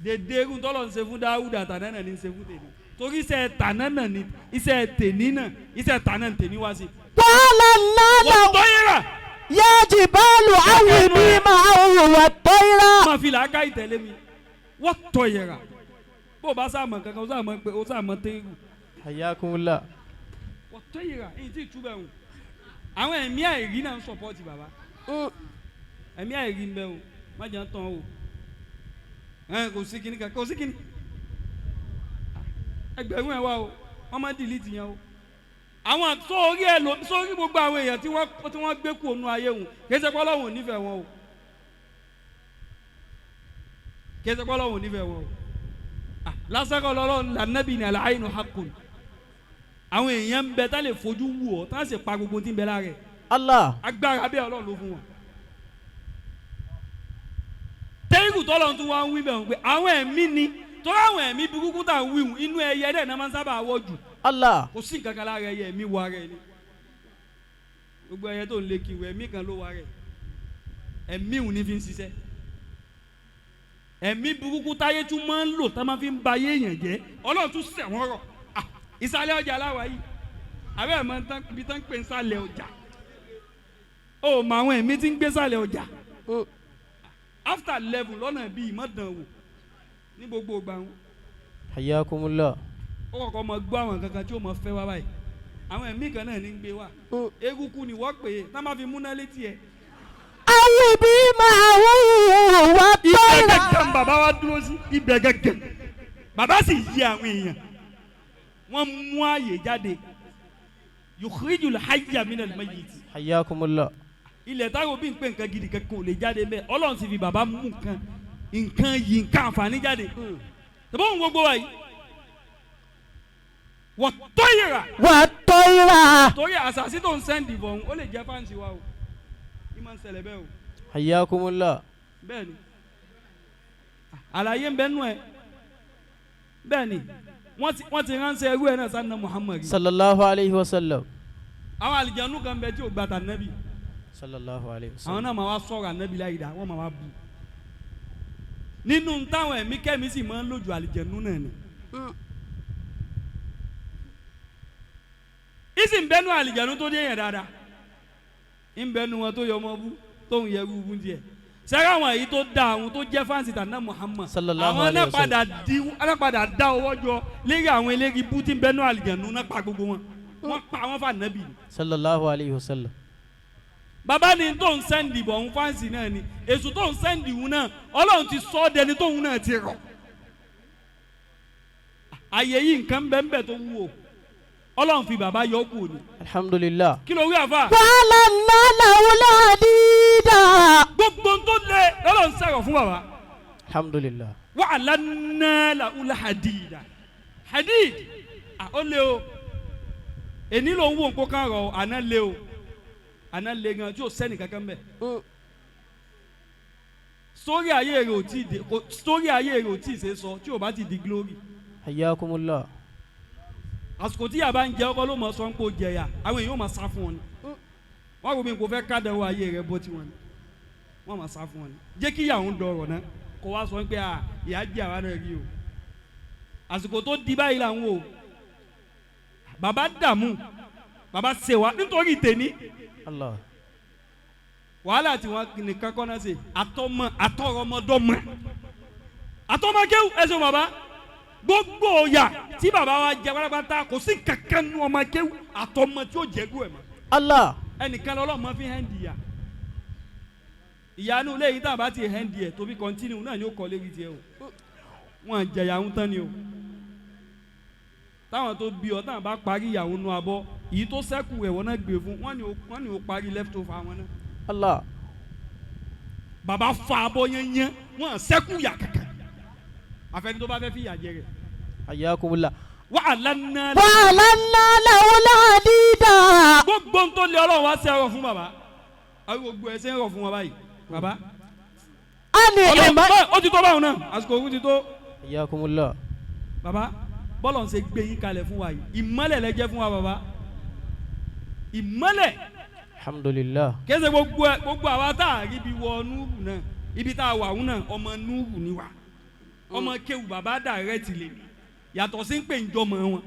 [SPEAKER 2] Dèdè irun tọ́lọ̀ ń ṣe fún Dáúdà tànánà ní ń ṣe fún tèmi. Torí iṣẹ́ tànánà ni iṣẹ́ tèmi náà iṣẹ́ tànánà tèmi wá sí.
[SPEAKER 1] وألنا
[SPEAKER 2] Wọ́n
[SPEAKER 1] له
[SPEAKER 2] tọ́ yẹn rà.
[SPEAKER 1] يا جبال أوبي معه والطير
[SPEAKER 2] Máa fi làákà ìtẹ̀lé mi. Wọ́n tọ́ yẹn rà. Bó o bá sáà mọ̀ kankan, o sáà mọ̀ pé o sáà mọ̀ tẹ́rù.
[SPEAKER 1] حياكم الله
[SPEAKER 2] Wọ́n tọ́ yẹn rà. Èyí tí ì túbẹ̀ hùn. Àwọn ẹ̀mí àìrí náà ń sọ̀pọ̀tì bàbá. Ẹ̀mí àìrí ń bẹ o, má jẹ́ ń tán o. Ẹ kò sí kinní kan, kò sí kinní. Ẹgbẹ̀rún ẹ̀ wá o, wọ́n máa ń dìlítì yẹn o. Àwọn sórí ẹ lò sórí gbogbo àwọn èèyàn tí wọ́n gbé kú ònú ayé wọn, kì í ṣe pé Ọlọ́run ò nífẹ̀ẹ́ wọn o. Kì í ṣe pé Ọlọ́run ò nífẹ̀ẹ́ wọn o. Lásán kọ́ lọ́lọ́run lànàbì ní al-aynu haqqun. Àwọn èèyàn ń bẹ tá lè fojú wù ọ́, tá sì pa gbogbo tí ń bẹ lára ẹ̀.
[SPEAKER 1] Allah
[SPEAKER 2] Agbára bẹ́ẹ̀ Ọlọ́run ló fún wọn. Tẹ́rù tọ́lọ́run tún wá ń wí bẹ̀rù pé àwọn ẹ̀mí ni torí àwọn ẹ̀mí burúkú tá à ń wíwùn inú ẹyẹ dẹ̀ náà máa ń sábà wọ́ jù.
[SPEAKER 1] Allah
[SPEAKER 2] Kò sí nǹkan kan lára ẹyẹ, ẹ̀mí wọ ara ẹ̀ ni. Gbogbo ẹyẹ tó ń lé kiri ẹ̀mí kan ló wọ ara ẹ̀. Ẹ̀mí òun ni fi ń ṣiṣẹ́. Ẹ̀mí burúkú táyé tún máa ń lò tá máa fi ń ba ayé èèyàn jẹ́. Ọlọ́run tún ṣẹ̀ wọ́n rọ̀. Ìsàlẹ̀ ọjà láwa yìí. Àbẹ́ ẹ̀ máa ń tán ibi tán ń pè ń sàlẹ̀ ọjà. Ó mọ àwọn ẹ̀mí tí ń gbé sàlẹ̀ ọjà. After 11 lọ́nà bíi ìmọ̀dàn wò ní gbogbo ìgbà wọn.
[SPEAKER 1] حياكم الله
[SPEAKER 2] Ó kọ́kọ́ mọ gbọ́ àwọn kankan tí ó mọ fẹ́ wá báyìí. Àwọn ẹ̀mí kan náà ní ń gbé wá. Egungun ni wọ́n pè é tá má fi múná létí ẹ̀.
[SPEAKER 1] أوبي معه
[SPEAKER 2] Ibẹ̀
[SPEAKER 1] والطير
[SPEAKER 2] gẹ́gẹ́ ni bàbá wa dúró sí ibẹ̀ gẹ́gẹ́. Bàbá sì yí àwọn èèyàn. Wọ́n mú ààyè jáde. Yukhrijul hayya minal mayyit.
[SPEAKER 1] حياكم الله
[SPEAKER 2] Ilẹ̀ táwọn òbí ń pè nǹkan gidi kankan ò lè jáde mẹ́. Ọlọ́run sì fi bàbá mú nǹkan nǹkan yìí nǹkan àǹfààní jáde. Tẹ̀bọ́n òun gbogbo wa yìí. Wọ́n tó yẹra.
[SPEAKER 1] والطير
[SPEAKER 2] Torí àṣàṣì tó ń sẹ́ndì bọ̀ ọ̀hún ó lè jẹ́ fáǹsì wa o. Ní máa ń ṣẹlẹ̀ bẹ́ẹ̀ o.
[SPEAKER 1] حياكم الله
[SPEAKER 2] Bẹ́ẹ̀ ni. Àlàyé ń bẹ nú ẹ. Bẹ́ẹ̀ ni. Wọ́n ti ránṣẹ́ ẹrú ẹ̀ náà sanna Muhammad.
[SPEAKER 1] صلى الله عليه وسلم
[SPEAKER 2] Àwọn àlìjànú kan bẹ tí ò gbà tà nẹ́bì.
[SPEAKER 1] صلى الله عليه
[SPEAKER 2] Àwọn
[SPEAKER 1] وسلم
[SPEAKER 2] náà máa wá sọ̀rọ̀ ànẹ́bì láyìí dá, wọ́n máa wá bu. Nínú táwọn ẹ̀mí kẹ́mi sì máa ń lòjù àlìjànú náà ni. Ìsì ń bẹnu àlìjànú tó dé yẹn dáadáa. Ń bẹnu wọn tó yọ ọmọ bú tóun yẹ rúbú díẹ̀. Sẹ́rẹ́ àwọn èyí tó da àwọn tó jẹ́ fáǹsì tànà Muhammad.
[SPEAKER 1] Sallallahu
[SPEAKER 2] Àwọn náà
[SPEAKER 1] alayhi wa sallam.
[SPEAKER 2] padà di náà padà dá ọwọ́ jọ lérí àwọn eléyìí bú tí ń bẹnu àlìjànú náà pa gbogbo wọn. Wọ́n pa wọ́n fà nẹ́bì ni.
[SPEAKER 1] صلى الله عليه وسلم
[SPEAKER 2] Bàbá ni tó ń sẹ́ndì bọ̀ ń fáǹsì náà ni èṣù tó ń sẹ́ndì òun náà Ọlọ́run ti sọ ọ́ dẹni tóun náà ti rọ̀. Àyè yìí nǹkan bẹ́ẹ̀ tó wú o Ọlọ́run fi bàbá yọ kù ni.
[SPEAKER 1] الحمد لله
[SPEAKER 2] Kí ló wí àfà?
[SPEAKER 1] وألنا له الحديد
[SPEAKER 2] Gbogbo tó lé lọ́lọ́run sẹ̀rọ̀ fún bàbá.
[SPEAKER 1] الحمد لله
[SPEAKER 2] Wa'alanna lahul hadida. Hadid ó lé o. Èní ló ń wo nǹkan kan rọ̀ o, àná lé o. Àná lé gan tí ò sẹ́ni kankan bẹ́ẹ̀. Sórí ayé rẹ̀ ò tí ì dé sórí ayé rẹ̀ ò tí ì ṣe sọ tí ò bá ti di glory.
[SPEAKER 1] حياكم الله
[SPEAKER 2] Àsìkò tí yàrá ń jẹ ọkọ ló mọ sọ ń kó jẹyà àwọn èèyàn ò máa sá fún wọn ni. Wọ́n rò mí kò fẹ́ kádàwọ́ ayé rẹ̀ bó tiwọn ni. Wọ́n máa sá fún wọn ni. Jẹ́ kí ìyàwó ń dọ̀rọ̀ náà kó wá sọ pé ìyá jẹ́ àwa náà rí o. Àsìkò tó di báyìí là ń wò. Bàbá dààmú bàbá ṣe wá nítorí tèmi.
[SPEAKER 1] Allah
[SPEAKER 2] Wàhálà tí wọn nìkan kọ́ náà ṣe àtọmọ àtọrọmọdọ́mọ àtọmọ kéwù ẹsẹ bàbá gbogbo ọ̀yà tí bàbá wa jẹ pátápátá kò sí kankan nu ọmọ kéwù àtọmọ tí ó jẹ gú ẹ mọ
[SPEAKER 1] Allah
[SPEAKER 2] ẹnìkan lọ́lọ́mọ fi hẹ́ndì yà ìyanu lẹ́yìn tá a bá ti hẹ́ndì ẹ̀ tóbi kọ́ntínú náà ni ó kọ́ lérí tiẹ̀ o wọn jẹ̀yà ń tán ni o táwọn tó bí ọ táwọn bá parí ìyàwó nu abọ́ èyí tó sẹ́kù ẹ̀wọ̀n náà gbé fún wọn ni ó parí left over wọn náà.
[SPEAKER 1] Allah
[SPEAKER 2] Bàbá fa abọ́ yẹn yẹn wọn sẹ́kù yà kankan àfẹni tó bá fẹ́ fi yà jẹ rẹ̀.
[SPEAKER 1] حياكم الله
[SPEAKER 2] Wa'alanna
[SPEAKER 1] وألنا له الحديد
[SPEAKER 2] gbogbo ń tó lé Ọlọ́run wá sí ẹ̀rọ fún bàbá àwọn gbogbo ẹ̀ ṣe ń rọ̀ fún wọn báyìí bàbá.
[SPEAKER 1] أن
[SPEAKER 2] Ọlọ́run
[SPEAKER 1] اعمل
[SPEAKER 2] báyìí ó ti tó báwọn náà àsìkò òun ti tó
[SPEAKER 1] حياكم الله
[SPEAKER 2] bàbá bọ́lọ̀ ń ṣe gbé yín kalẹ̀ fún wa yìí ìmọ́lẹ̀ lẹ jẹ́ fún wa bàbá ìmọ́lẹ̀.
[SPEAKER 1] Alhamdulillah.
[SPEAKER 2] Kése gbogbo ẹ gbogbo àwa tá a rí ibi wọ núrù náà, ibi tá a wà ń náà, ọmọ núrù ni wà, ọmọ kéwù bàbá dàrẹ́tì lè mi yàtọ̀ sí ń pè ń jọmọ wọn.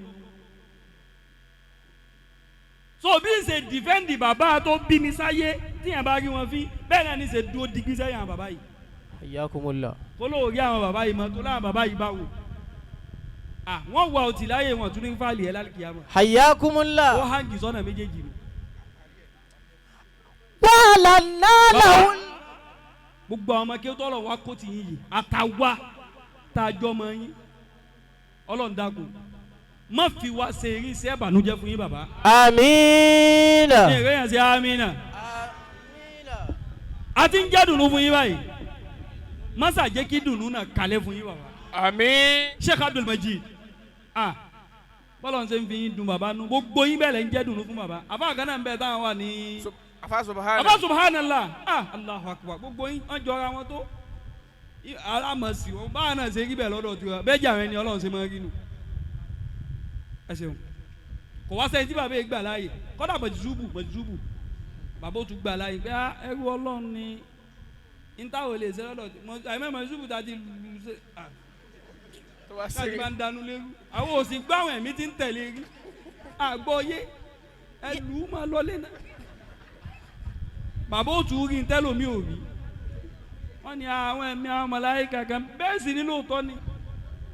[SPEAKER 2] So bí n ṣe dìfẹ́ǹdì bàbá tó bí mi sáyé tíyẹn bá rí wọn fín, bẹ́ẹ̀ náà ní ṣe dúró digbí sẹ́yìn àwọn bàbá yìí.
[SPEAKER 1] Hayyakumullah.
[SPEAKER 2] Kó lóò rí àwọn bàbá yìí mọ́ tó láwọn bàbá yìí bá wò. Wọ́n wà ọtí láyé wọn tún ní fáìlì ẹ̀ lálùkìyàmọ̀. Ó
[SPEAKER 1] Hayyakumullah.
[SPEAKER 2] hàǹgì sọ́nà méjèèjì ni.
[SPEAKER 1] Wàhálà náà làwọn.
[SPEAKER 2] Gbogbo àwọn ọmọ kí ó tọ́lọ̀ wá kó ti yín yìí àtàwa tá a jọ mọ yín, Ọlọ́run dákun má fi wá ṣe irinṣẹ́ ìbànújẹ́ fún yín bàbá.
[SPEAKER 1] Amiina.
[SPEAKER 2] Ní ìrẹ́yìn ṣe amínà. A ti ń jẹ́ dùnú fún yín báyìí, masa jẹ́ kí dùnú náà kalẹ̀ fún yín bàbá.
[SPEAKER 4] Àmín.
[SPEAKER 2] Sheikh Abdul Majid, bọ́lá ń ṣe ń fi yín dùn bàbá nú, gbogbo yín bẹ́ẹ̀ lẹ́ ń jẹ́ dùnú fún bàbá. Àfa kan náà ń bẹ táwọn wà ní.
[SPEAKER 4] Afa subahana.
[SPEAKER 2] Afa subhanallah, Allahu akbar, gbogbo yín wọ́n jọra wọn tó alamọ̀sí wọn báwa náà ṣe rí bẹ́ẹ̀ lọ́dọ̀ tiwa bẹ́ẹ̀ jẹ́ àwọn ẹni Ọlọ́run ṣe máa rí nu. Ẹ ṣeun, kò wá sẹ́yìn tí bàbá yìí gbà láàyè kọ́dà mọ̀júbù bàbá ó tún gbà láàyè pé ẹrú Ọlọ́run ni ntàwọn lè ṣe lọ́dọ̀ àìmọ́ mọ̀júbù tá a ti lù ṣe
[SPEAKER 4] Tó bá
[SPEAKER 2] káàdì
[SPEAKER 4] ṣe
[SPEAKER 2] bá ń dànù lérú àwọn òsì gbọ́ àwọn ẹ̀mí tí ń tẹ̀lé rí àgbọ̀yé ẹ lù ú máa lọlé náà. Bàbá ó tún rí ntẹ́lómi ò rí, wọ́n ní àwọn ẹ̀mí àwọn màláíkà kan bẹ́ẹ̀ sì ní lóòótọ́ ni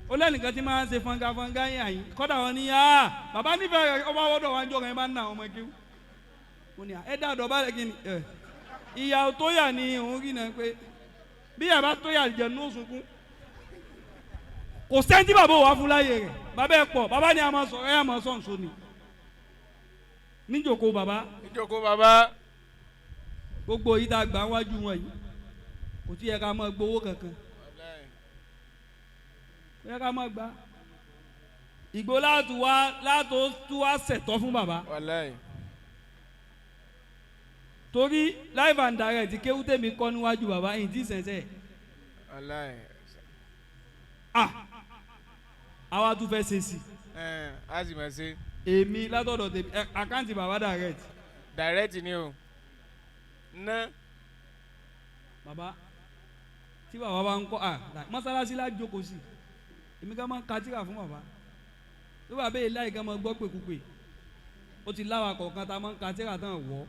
[SPEAKER 2] ó lẹ́nìkan tí máa ń ṣe fọnga yín àyín kọ́dà wọn ní bàbá nífẹ̀ẹ́ rẹ̀ ọba wọ́dọ̀ wájú ọkàn yẹn bá ń na àwọn ọmọ kéwú. Ó ní ẹ dá àdọ̀bálẹ̀ kí ni ẹ ìyàwó tó yà ni òun rí náà pé bí yàrá tó yà jẹ̀ ní òsunkún. Kò sẹ́ńtì bàbá wà fún láyé rẹ̀, bàbá ẹ̀ pọ̀, bàbá ni a máa sọ̀rọ̀ ẹ̀ máa sọ̀ nsọ ni níjòkó bàbá.
[SPEAKER 4] Níjòkó bàbá.
[SPEAKER 2] Gbogbo yìí tá a gbà wájú wọn yìí kò tí yẹ ká máa gbowó kankan, kò yẹ ká máa gbà ìgbó láti wá látò tú wá ṣẹ̀tọ́ fún bàbá.
[SPEAKER 4] Wàláhì.
[SPEAKER 2] Torí live and direct kéwú tèmi kọ́ níwájú bàbá yìí tí sẹ̀nsẹ̀.
[SPEAKER 4] Wàláhì.
[SPEAKER 2] Àwa tún fẹ́ ṣe sí.
[SPEAKER 4] Ẹ á sì máa ṣe.
[SPEAKER 2] Èmi látọ̀dọ̀ tèmi àkáǹtì bàbá direct.
[SPEAKER 4] Direct ni o. Ná.
[SPEAKER 2] Bàbá tí bàbá bá ń kọ́ mọ́sálásí la jókòó sí, èmi ká máa ń ka tírà fún bàbá tó bàbá yìí láì ká máa gbọ́ pèkúpè, ó ti láwa kọ̀ọ̀kan tá a máa ń ka tírà tán wọ́.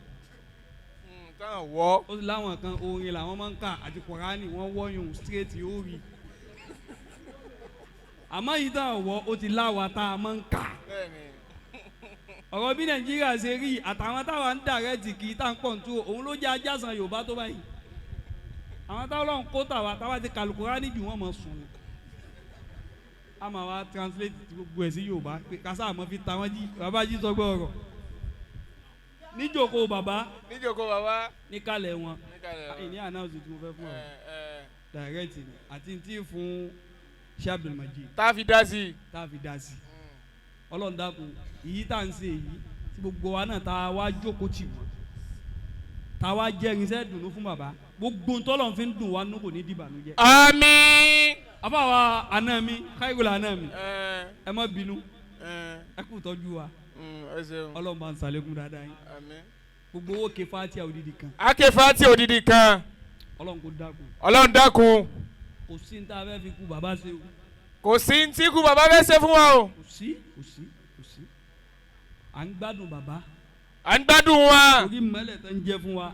[SPEAKER 4] Tán wọ́.
[SPEAKER 2] Ó ti láwọn kan orin làwọn máa ń kà àti Kùránì wọ́n wọ́yùn straight ó rí, àmọ́ yìí tán wọ́ ó ti láwa tá a máa ń kà. Ọ̀rọ̀ bí Nàìjíríà ṣe rí àtàwọn táwa ń dàrẹ́tì kì í tá à ń pọ̀ ntú òun ló jẹ́ ajásán Yorùbá tó báyìí. Àwọn táwọn lọ́n kó tàwa táwa ti kàlùkùránì jù wọ́n mọ̀ sùn ni. A máa wá translate gbogbo ẹ̀ sí Yorùbá pé kásá àmọ́ fi ta wọ́n jí bàbá jí sọgbọ́ ọ̀rọ̀. Níjòkó bàbá.
[SPEAKER 4] Níjòkó bàbá.
[SPEAKER 2] Níkàlẹ̀ wọn.
[SPEAKER 4] Níkàlẹ̀ wọn.
[SPEAKER 2] Ìní announce tí mo fẹ́ fún ọ. Direct ni àti tí fún Sheikh Abdul Majid.
[SPEAKER 4] Tá a fi dá sí i.
[SPEAKER 2] Tá a fi dá sí i. Ọlọ́run dákun èyí tá à ń ṣe èyí tí gbogbo wa náà tá a wá jókòó tì wọ́n tá a wá jẹ́ irinṣẹ́ dùnú fún bàbá gbogbo ntọ́lọ́run fi ń dùn wá nú kò ní dìbànújẹ́.
[SPEAKER 4] Àmín.
[SPEAKER 2] Àfàwà àná mi káyọ̀lá àná mi ẹ má bínú ẹ kú tọ́jú wa.
[SPEAKER 4] Ẹ ṣeun.
[SPEAKER 2] Ọlọ́run bá ń sàlékún dáadáa yín.
[SPEAKER 4] Àmín.
[SPEAKER 2] Gbogbo owó ké fatia odidi kan.
[SPEAKER 4] A ké fatia odidi kan.
[SPEAKER 2] Ọlọ́run kò dákun.
[SPEAKER 4] Ọlọ́run dákun.
[SPEAKER 2] Kò sí ní tá a fẹ́ fi kú bàbá ṣe o.
[SPEAKER 4] Kò sí ní tí kú bàbá fẹ́ ṣe fún wa o.
[SPEAKER 2] Kò sí kò sí kò sí. À ń gbádùn bàbá.
[SPEAKER 4] À ń gbádùn wa.
[SPEAKER 2] Orí mọ́lẹ̀ tó ń jẹ fún wa.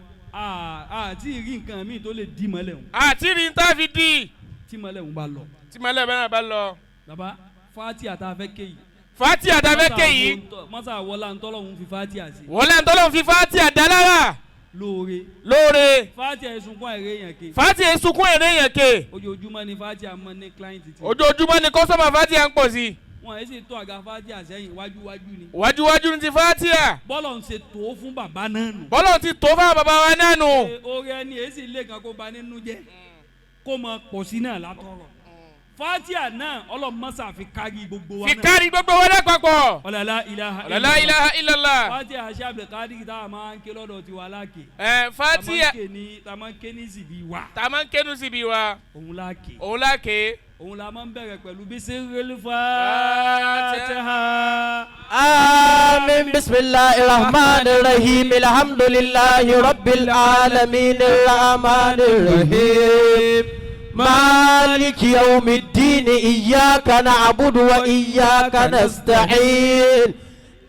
[SPEAKER 2] Àti rí nǹkan míì tó lè di mọ́lẹ̀ òun.
[SPEAKER 4] Àti rí tá a fi di.
[SPEAKER 2] Tí mọ́lẹ̀ òun bá lọ.
[SPEAKER 4] Tí mọ́lẹ̀ bẹ́ẹ̀ bá lọ.
[SPEAKER 2] Bàbá fatia tá a fẹ́ ké yìí.
[SPEAKER 4] Fatia tá a fẹ́ ké yìí.
[SPEAKER 2] Mọ́sá wọlá ntọ́lọ́hún fi fatia sí.
[SPEAKER 4] Wọlá ntọ́lọ́hún fi fatia dá lára.
[SPEAKER 2] Lóore.
[SPEAKER 4] Lóore.
[SPEAKER 2] Fatia sunkún àìrè yẹn ké.
[SPEAKER 4] Fatia sunkún àìrè yẹn ké.
[SPEAKER 2] Ojoojúmọ́ ni fatia mọ́ ní client ti.
[SPEAKER 4] Ojoojúmọ́ ni kọ́sọ́mà fatia ń pọ̀ sí.
[SPEAKER 2] Wọ́n yìí sì tó àga fatia sẹ́yìn wájúwájú ni.
[SPEAKER 4] Wájúwájú ni ti fatia.
[SPEAKER 2] Bọ́lọ̀ ń ṣe tó fún bàbá náà nù.
[SPEAKER 4] Bọ́lọ̀ ti tó fún bàbá wa náà nù.
[SPEAKER 2] Oore ẹni èyí sì lé kan kó ba nínú jẹ́ kó mọ pọ̀ sí náà látọ̀rọ̀. Fatia náà ọlọ́mọ́sá fi kárí gbogbo wa
[SPEAKER 4] Fi
[SPEAKER 2] náà.
[SPEAKER 4] kárí gbogbo wa lápapọ̀.
[SPEAKER 2] Ọ̀làlá ilaha
[SPEAKER 4] La ilaha illallah.
[SPEAKER 2] Fatia aṣẹ́ Abdulkadir tá a máa ń ké lọ́dọ̀ tiwa láàkè.
[SPEAKER 4] Ẹ Fatia
[SPEAKER 2] tá a máa ń ké ní síbi wa.
[SPEAKER 4] tá a máa ń kénu síbi wa.
[SPEAKER 2] Òun láàkè.
[SPEAKER 4] Òun láàkè.
[SPEAKER 2] Òun la máa ń bẹ̀rẹ̀ pẹ̀lú bisiril Fatiha.
[SPEAKER 1] آمين. بسم الله الرحمن الرحيم. الحمد لله رب العالمين الرحمن الرحيم مالك يوم الدين. إياك نعبد وإياك نستعين.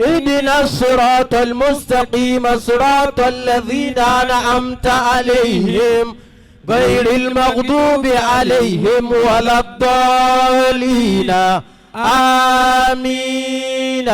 [SPEAKER 1] اهدنا الصراط المستقيم، صراط الذين أنعمت عليهم غير المغضوب عليهم ولا الضالين. آمين.